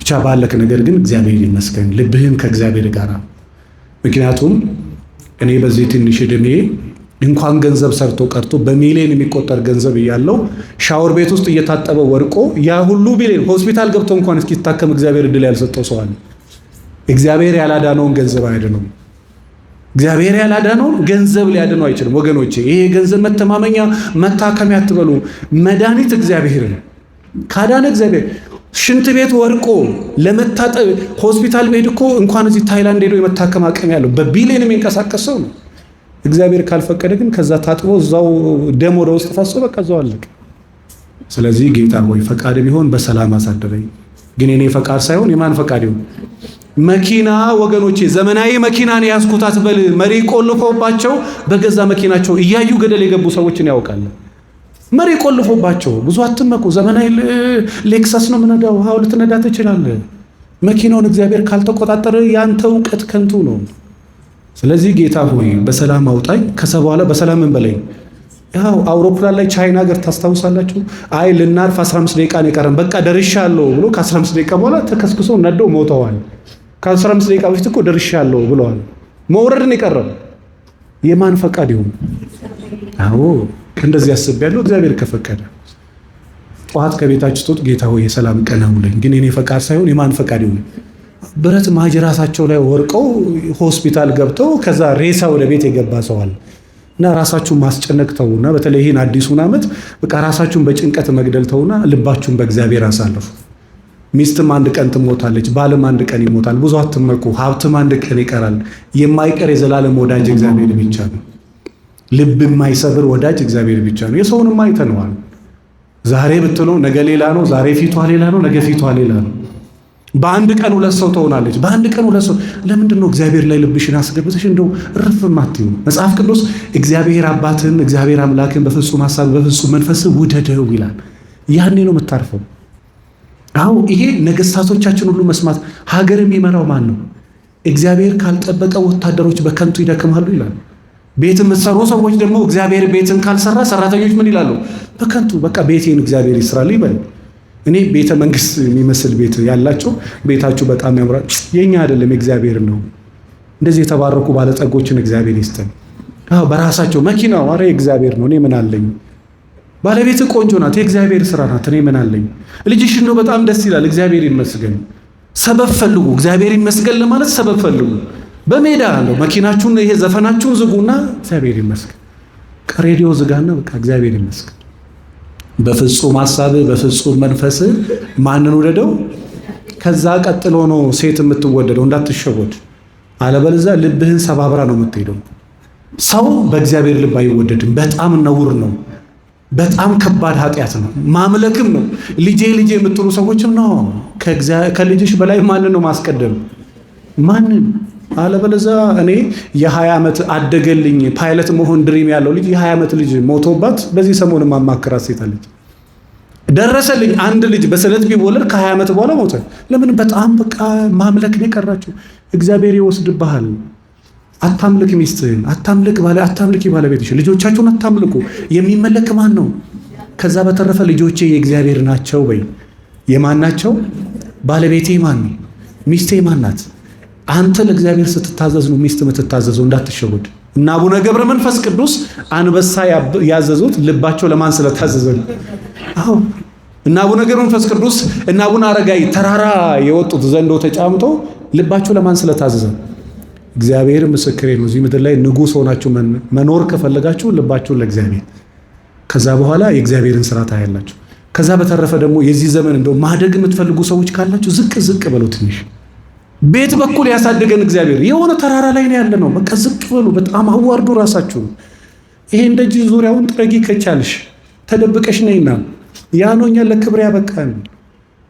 ብቻ ባለክ ነገር ግን እግዚአብሔር ይመስገን፣ ልብህን ከእግዚአብሔር ጋር። ምክንያቱም እኔ በዚህ ትንሽ ዕድሜ እንኳን ገንዘብ ሰርቶ ቀርቶ በሚሊዮን የሚቆጠር ገንዘብ እያለው ሻወር ቤት ውስጥ እየታጠበ ወድቆ ያ ሁሉ ቢሊዮን ሆስፒታል ገብቶ እንኳን እስኪታከም እግዚአብሔር እድል ያልሰጠው ሰው አለ። እግዚአብሔር ያላዳነውን ገንዘብ አያድነውም። እግዚአብሔር ያላዳነውን ገንዘብ ሊያድነው አይችልም። ወገኖቼ ይሄ የገንዘብ መተማመኛ መታከሚያ አትበሉ። መድኃኒት እግዚአብሔር ነው። ካዳነ እግዚአብሔር ሽንት ቤት ወድቆ ለመታጠብ ሆስፒታል ብሄድ እኮ እንኳን እዚህ ታይላንድ ሄዶ የመታከም አቅም ያለው በቢሊዮን የሚንቀሳቀስ ሰው ነው። እግዚአብሔር ካልፈቀደ ግን ከዛ ታጥቦ እዛው ደም ወደ ውስጥ ፈሶ በቃ እዛው አለቀ። ስለዚህ ጌታ ሆይ ፈቃድ ቢሆን በሰላም አሳድረኝ፣ ግን የኔ ፈቃድ ሳይሆን የማን ፈቃድ ይሁን? መኪና ወገኖቼ፣ ዘመናዊ መኪናን ያዝኩት አትበል። መሪ ቆልፎባቸው በገዛ መኪናቸው እያዩ ገደል የገቡ ሰዎችን ያውቃል። መሪ ቆልፎባቸው ብዙ አትመኩ። ዘመናዊ ሌክሰስ ነው የምነዳው፣ አዎ ልትነዳ ትችላለህ። መኪናውን እግዚአብሔር ካልተቆጣጠረ ያንተ እውቀት ከንቱ ነው። ስለዚህ ጌታ ሆይ በሰላም አውጣኝ፣ ከሰ በኋላ በሰላም እንበለኝ። ያው አውሮፕላን ላይ ቻይና ሀገር ታስታውሳላችሁ። አይ ልናርፍ 15 ደቂቃ ነው የቀረን፣ በቃ ደርሻለሁ ብሎ ከ15 ደቂቃ በኋላ ተከስክሶ ነደው ሞተዋል። ከ15 ደቂቃ በፊት እኮ ደርሻለሁ ብለዋል። መውረድ ነው የቀረው። የማን ፈቃድ ይሁን? አዎ እንደዚህ አስቤያለሁ። እግዚአብሔር ከፈቀደ ጠዋት ከቤታችሁ ስትወጡ ጌታ ሆይ የሰላም ቀን አውለኝ፣ ግን የኔ ፈቃድ ሳይሆን የማን ፈቃድ ይሁን? ብረት ማጅራታቸው ላይ ወርቀው ሆስፒታል ገብተው ከዛ ሬሳ ወደ ቤት የገባ ሰው አለ። እና ራሳችሁን ማስጨነቅ ተውና፣ በተለይ ይህን አዲሱን ዓመት በቃ ራሳችሁን በጭንቀት መግደል ተውና፣ ልባችሁን በእግዚአብሔር አሳልፉ። ሚስትም አንድ ቀን ትሞታለች፣ ባልም አንድ ቀን ይሞታል። ብዙ አትመኩ። ሀብትም አንድ ቀን ይቀራል። የማይቀር የዘላለም ወዳጅ እግዚአብሔር ብቻ ነው። ልብ የማይሰብር ወዳጅ እግዚአብሔር ብቻ ነው። የሰውንም አይተነዋል። ዛሬ ብትለው ነገ ሌላ ነው። ዛሬ ፊቷ ሌላ ነው፣ ነገ ፊቷ ሌላ ነው። በአንድ ቀን ሁለት ሰው ትሆናለች። በአንድ ቀን ሁለት ሰው። ለምንድን ነው እግዚአብሔር ላይ ልብሽን አስገብተሽ እንደው እርፍ ማትዩ? መጽሐፍ ቅዱስ እግዚአብሔር አባትን እግዚአብሔር አምላክን በፍጹም ሐሳብ በፍጹም መንፈስ ውደደው ይላል። ያኔ ነው የምታርፈው። አዎ ይሄ ነገስታቶቻችን ሁሉ መስማት። ሀገር የሚመራው ማን ነው? እግዚአብሔር ካልጠበቀ ወታደሮች በከንቱ ይደክማሉ ይላል። ቤት የምትሰሩ ሰዎች ደግሞ እግዚአብሔር ቤትን ካልሰራ ሰራተኞች ምን ይላሉ? በከንቱ በቃ ቤቴን እግዚአብሔር ይስራል ይበል። እኔ ቤተ መንግስት የሚመስል ቤት ያላቸው ቤታችሁ በጣም ያምራል። የኛ አይደለም የእግዚአብሔር ነው። እንደዚህ የተባረኩ ባለጸጎችን እግዚአብሔር ይስጠን። አዎ በራሳቸው መኪናው፣ አረ የእግዚአብሔር ነው፣ እኔ ምን አለኝ። ባለቤት ቆንጆ ናት፣ የእግዚአብሔር ስራ ናት፣ እኔ ምን አለኝ። ልጅሽ እንደው በጣም ደስ ይላል፣ እግዚአብሔር ይመስገን። ሰበብ ፈልጉ፣ እግዚአብሔር ይመስገን ለማለት ሰበብ ፈልጉ። በሜዳ ነው መኪናችሁን፣ ይሄ ዘፈናችሁን ዝጉና እግዚአብሔር ይመስገን። ሬዲዮ ዝጋና በቃ እግዚአብሔር ይመስገን። በፍጹም ሐሳብህ በፍጹም መንፈስህ ማንን ውደደው? ከዛ ቀጥሎ ነው ሴት የምትወደደው፣ እንዳትሸወድ። አለበለዚያ ልብህን ሰባብራ ነው የምትሄደው። ሰው በእግዚአብሔር ልብ አይወደድም። በጣም ነውር ነው። በጣም ከባድ ኃጢአት ነው። ማምለክም ነው። ልጄ ልጄ የምትሉ ሰዎችም ነው። ከልጅሽ በላይ ማንን ነው ማስቀደም? ማንን? አለበለዚያ እኔ የ20 ዓመት አደገልኝ ፓይለት መሆን dream ያለው ልጅ የ20 ዓመት ልጅ ሞቶባት በዚህ ሰሞን ማማከራት ሴት አለች። ደረሰልኝ አንድ ልጅ በስለት ቢወለድ ከ20 ዓመት በኋላ ሞተ። ለምን? በጣም በቃ ማምለክ ነው የቀራቸው። እግዚአብሔር ይወስድብሃል። አታምልክ ሚስትህን፣ አታምልክ ባለ አታምልኪ ባለቤትሽ፣ ልጆቻችሁን አታምልኩ። የሚመለክ ማን ነው? ከዛ በተረፈ ልጆቼ የእግዚአብሔር ናቸው በይ። የማን ናቸው? ባለቤቴ ማን ነው? ሚስቴ ማን ናት? አንተ ለእግዚአብሔር ስትታዘዝ ነው ሚስት የምትታዘዘው፣ እንዳትሸወድ። እና አቡነ ገብረ መንፈስ ቅዱስ አንበሳ ያዘዙት ልባቸው ለማን ስለታዘዘ ነው? አዎ እና አቡነ ገብረ መንፈስ ቅዱስ እና አቡነ አረጋዊ ተራራ የወጡት ዘንዶ ተጫምቶ ልባቸው ለማን ስለታዘዘ ነው? እግዚአብሔር ምስክሬ ነው። እዚህ ምድር ላይ ንጉሥ ሆናችሁ መኖር ከፈለጋችሁ ልባችሁን ለእግዚአብሔር፣ ከዛ በኋላ የእግዚአብሔርን ስራ ታያላችሁ። ከዛ በተረፈ ደግሞ የዚህ ዘመን እንደው ማደግ የምትፈልጉ ሰዎች ካላችሁ ዝቅ ዝቅ በሉ። ትንሽ ቤት በኩል ያሳደገን እግዚአብሔር የሆነ ተራራ ላይ ነው ያለ ነው። በቃ ዝቅ በሉ። በጣም አዋርዱ ራሳችሁ። ይሄ እንደጂ ዙሪያውን ጥረጊ ከቻልሽ ተደብቀሽ ነይና ያ ነው እኛ ለክብር ያበቃን።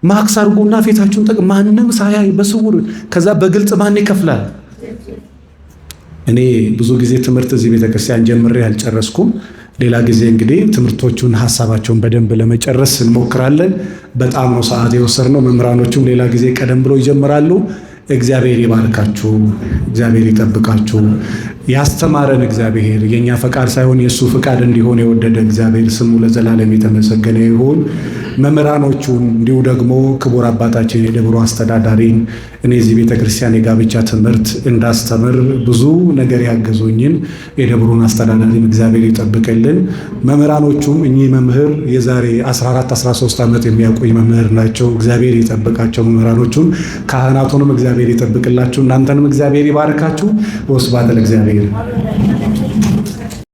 ማክስ አድርጉና ፊታችሁን ጠቅ ማንም ሳያይ በስውር ከዛ በግልጽ ማን ይከፍላል? እኔ ብዙ ጊዜ ትምህርት እዚህ ቤተክርስቲያን ጀምሬ አልጨረስኩም። ሌላ ጊዜ እንግዲህ ትምህርቶቹን ሀሳባቸውን በደንብ ለመጨረስ እንሞክራለን። በጣም ነው ሰዓት የወሰድነው። መምህራኖቹም ሌላ ጊዜ ቀደም ብሎ ይጀምራሉ። እግዚአብሔር ይባርካችሁ፣ እግዚአብሔር ይጠብቃችሁ። ያስተማረን እግዚአብሔር የእኛ ፈቃድ ሳይሆን የእሱ ፈቃድ እንዲሆን የወደደ እግዚአብሔር ስሙ ለዘላለም የተመሰገነ ይሁን። መምህራኖቹን እንዲሁ ደግሞ ክቡር አባታችን የደብሩ አስተዳዳሪን እኔ እዚህ ቤተክርስቲያን የጋብቻ ትምህርት እንዳስተምር ብዙ ነገር ያገዙኝን የደብሩን አስተዳዳሪን እግዚአብሔር ይጠብቅልን። መምህራኖቹም እኚህ መምህር የዛሬ 14 13 ዓመት የሚያቆይ መምህር ናቸው። እግዚአብሔር ይጠብቃቸው መምህራኖቹን፣ ካህናቱንም እግዚአብሔር ይጠብቅላችሁ። እናንተንም እግዚአብሔር ይባርካችሁ። ወስብሐት ለእግዚአብሔር።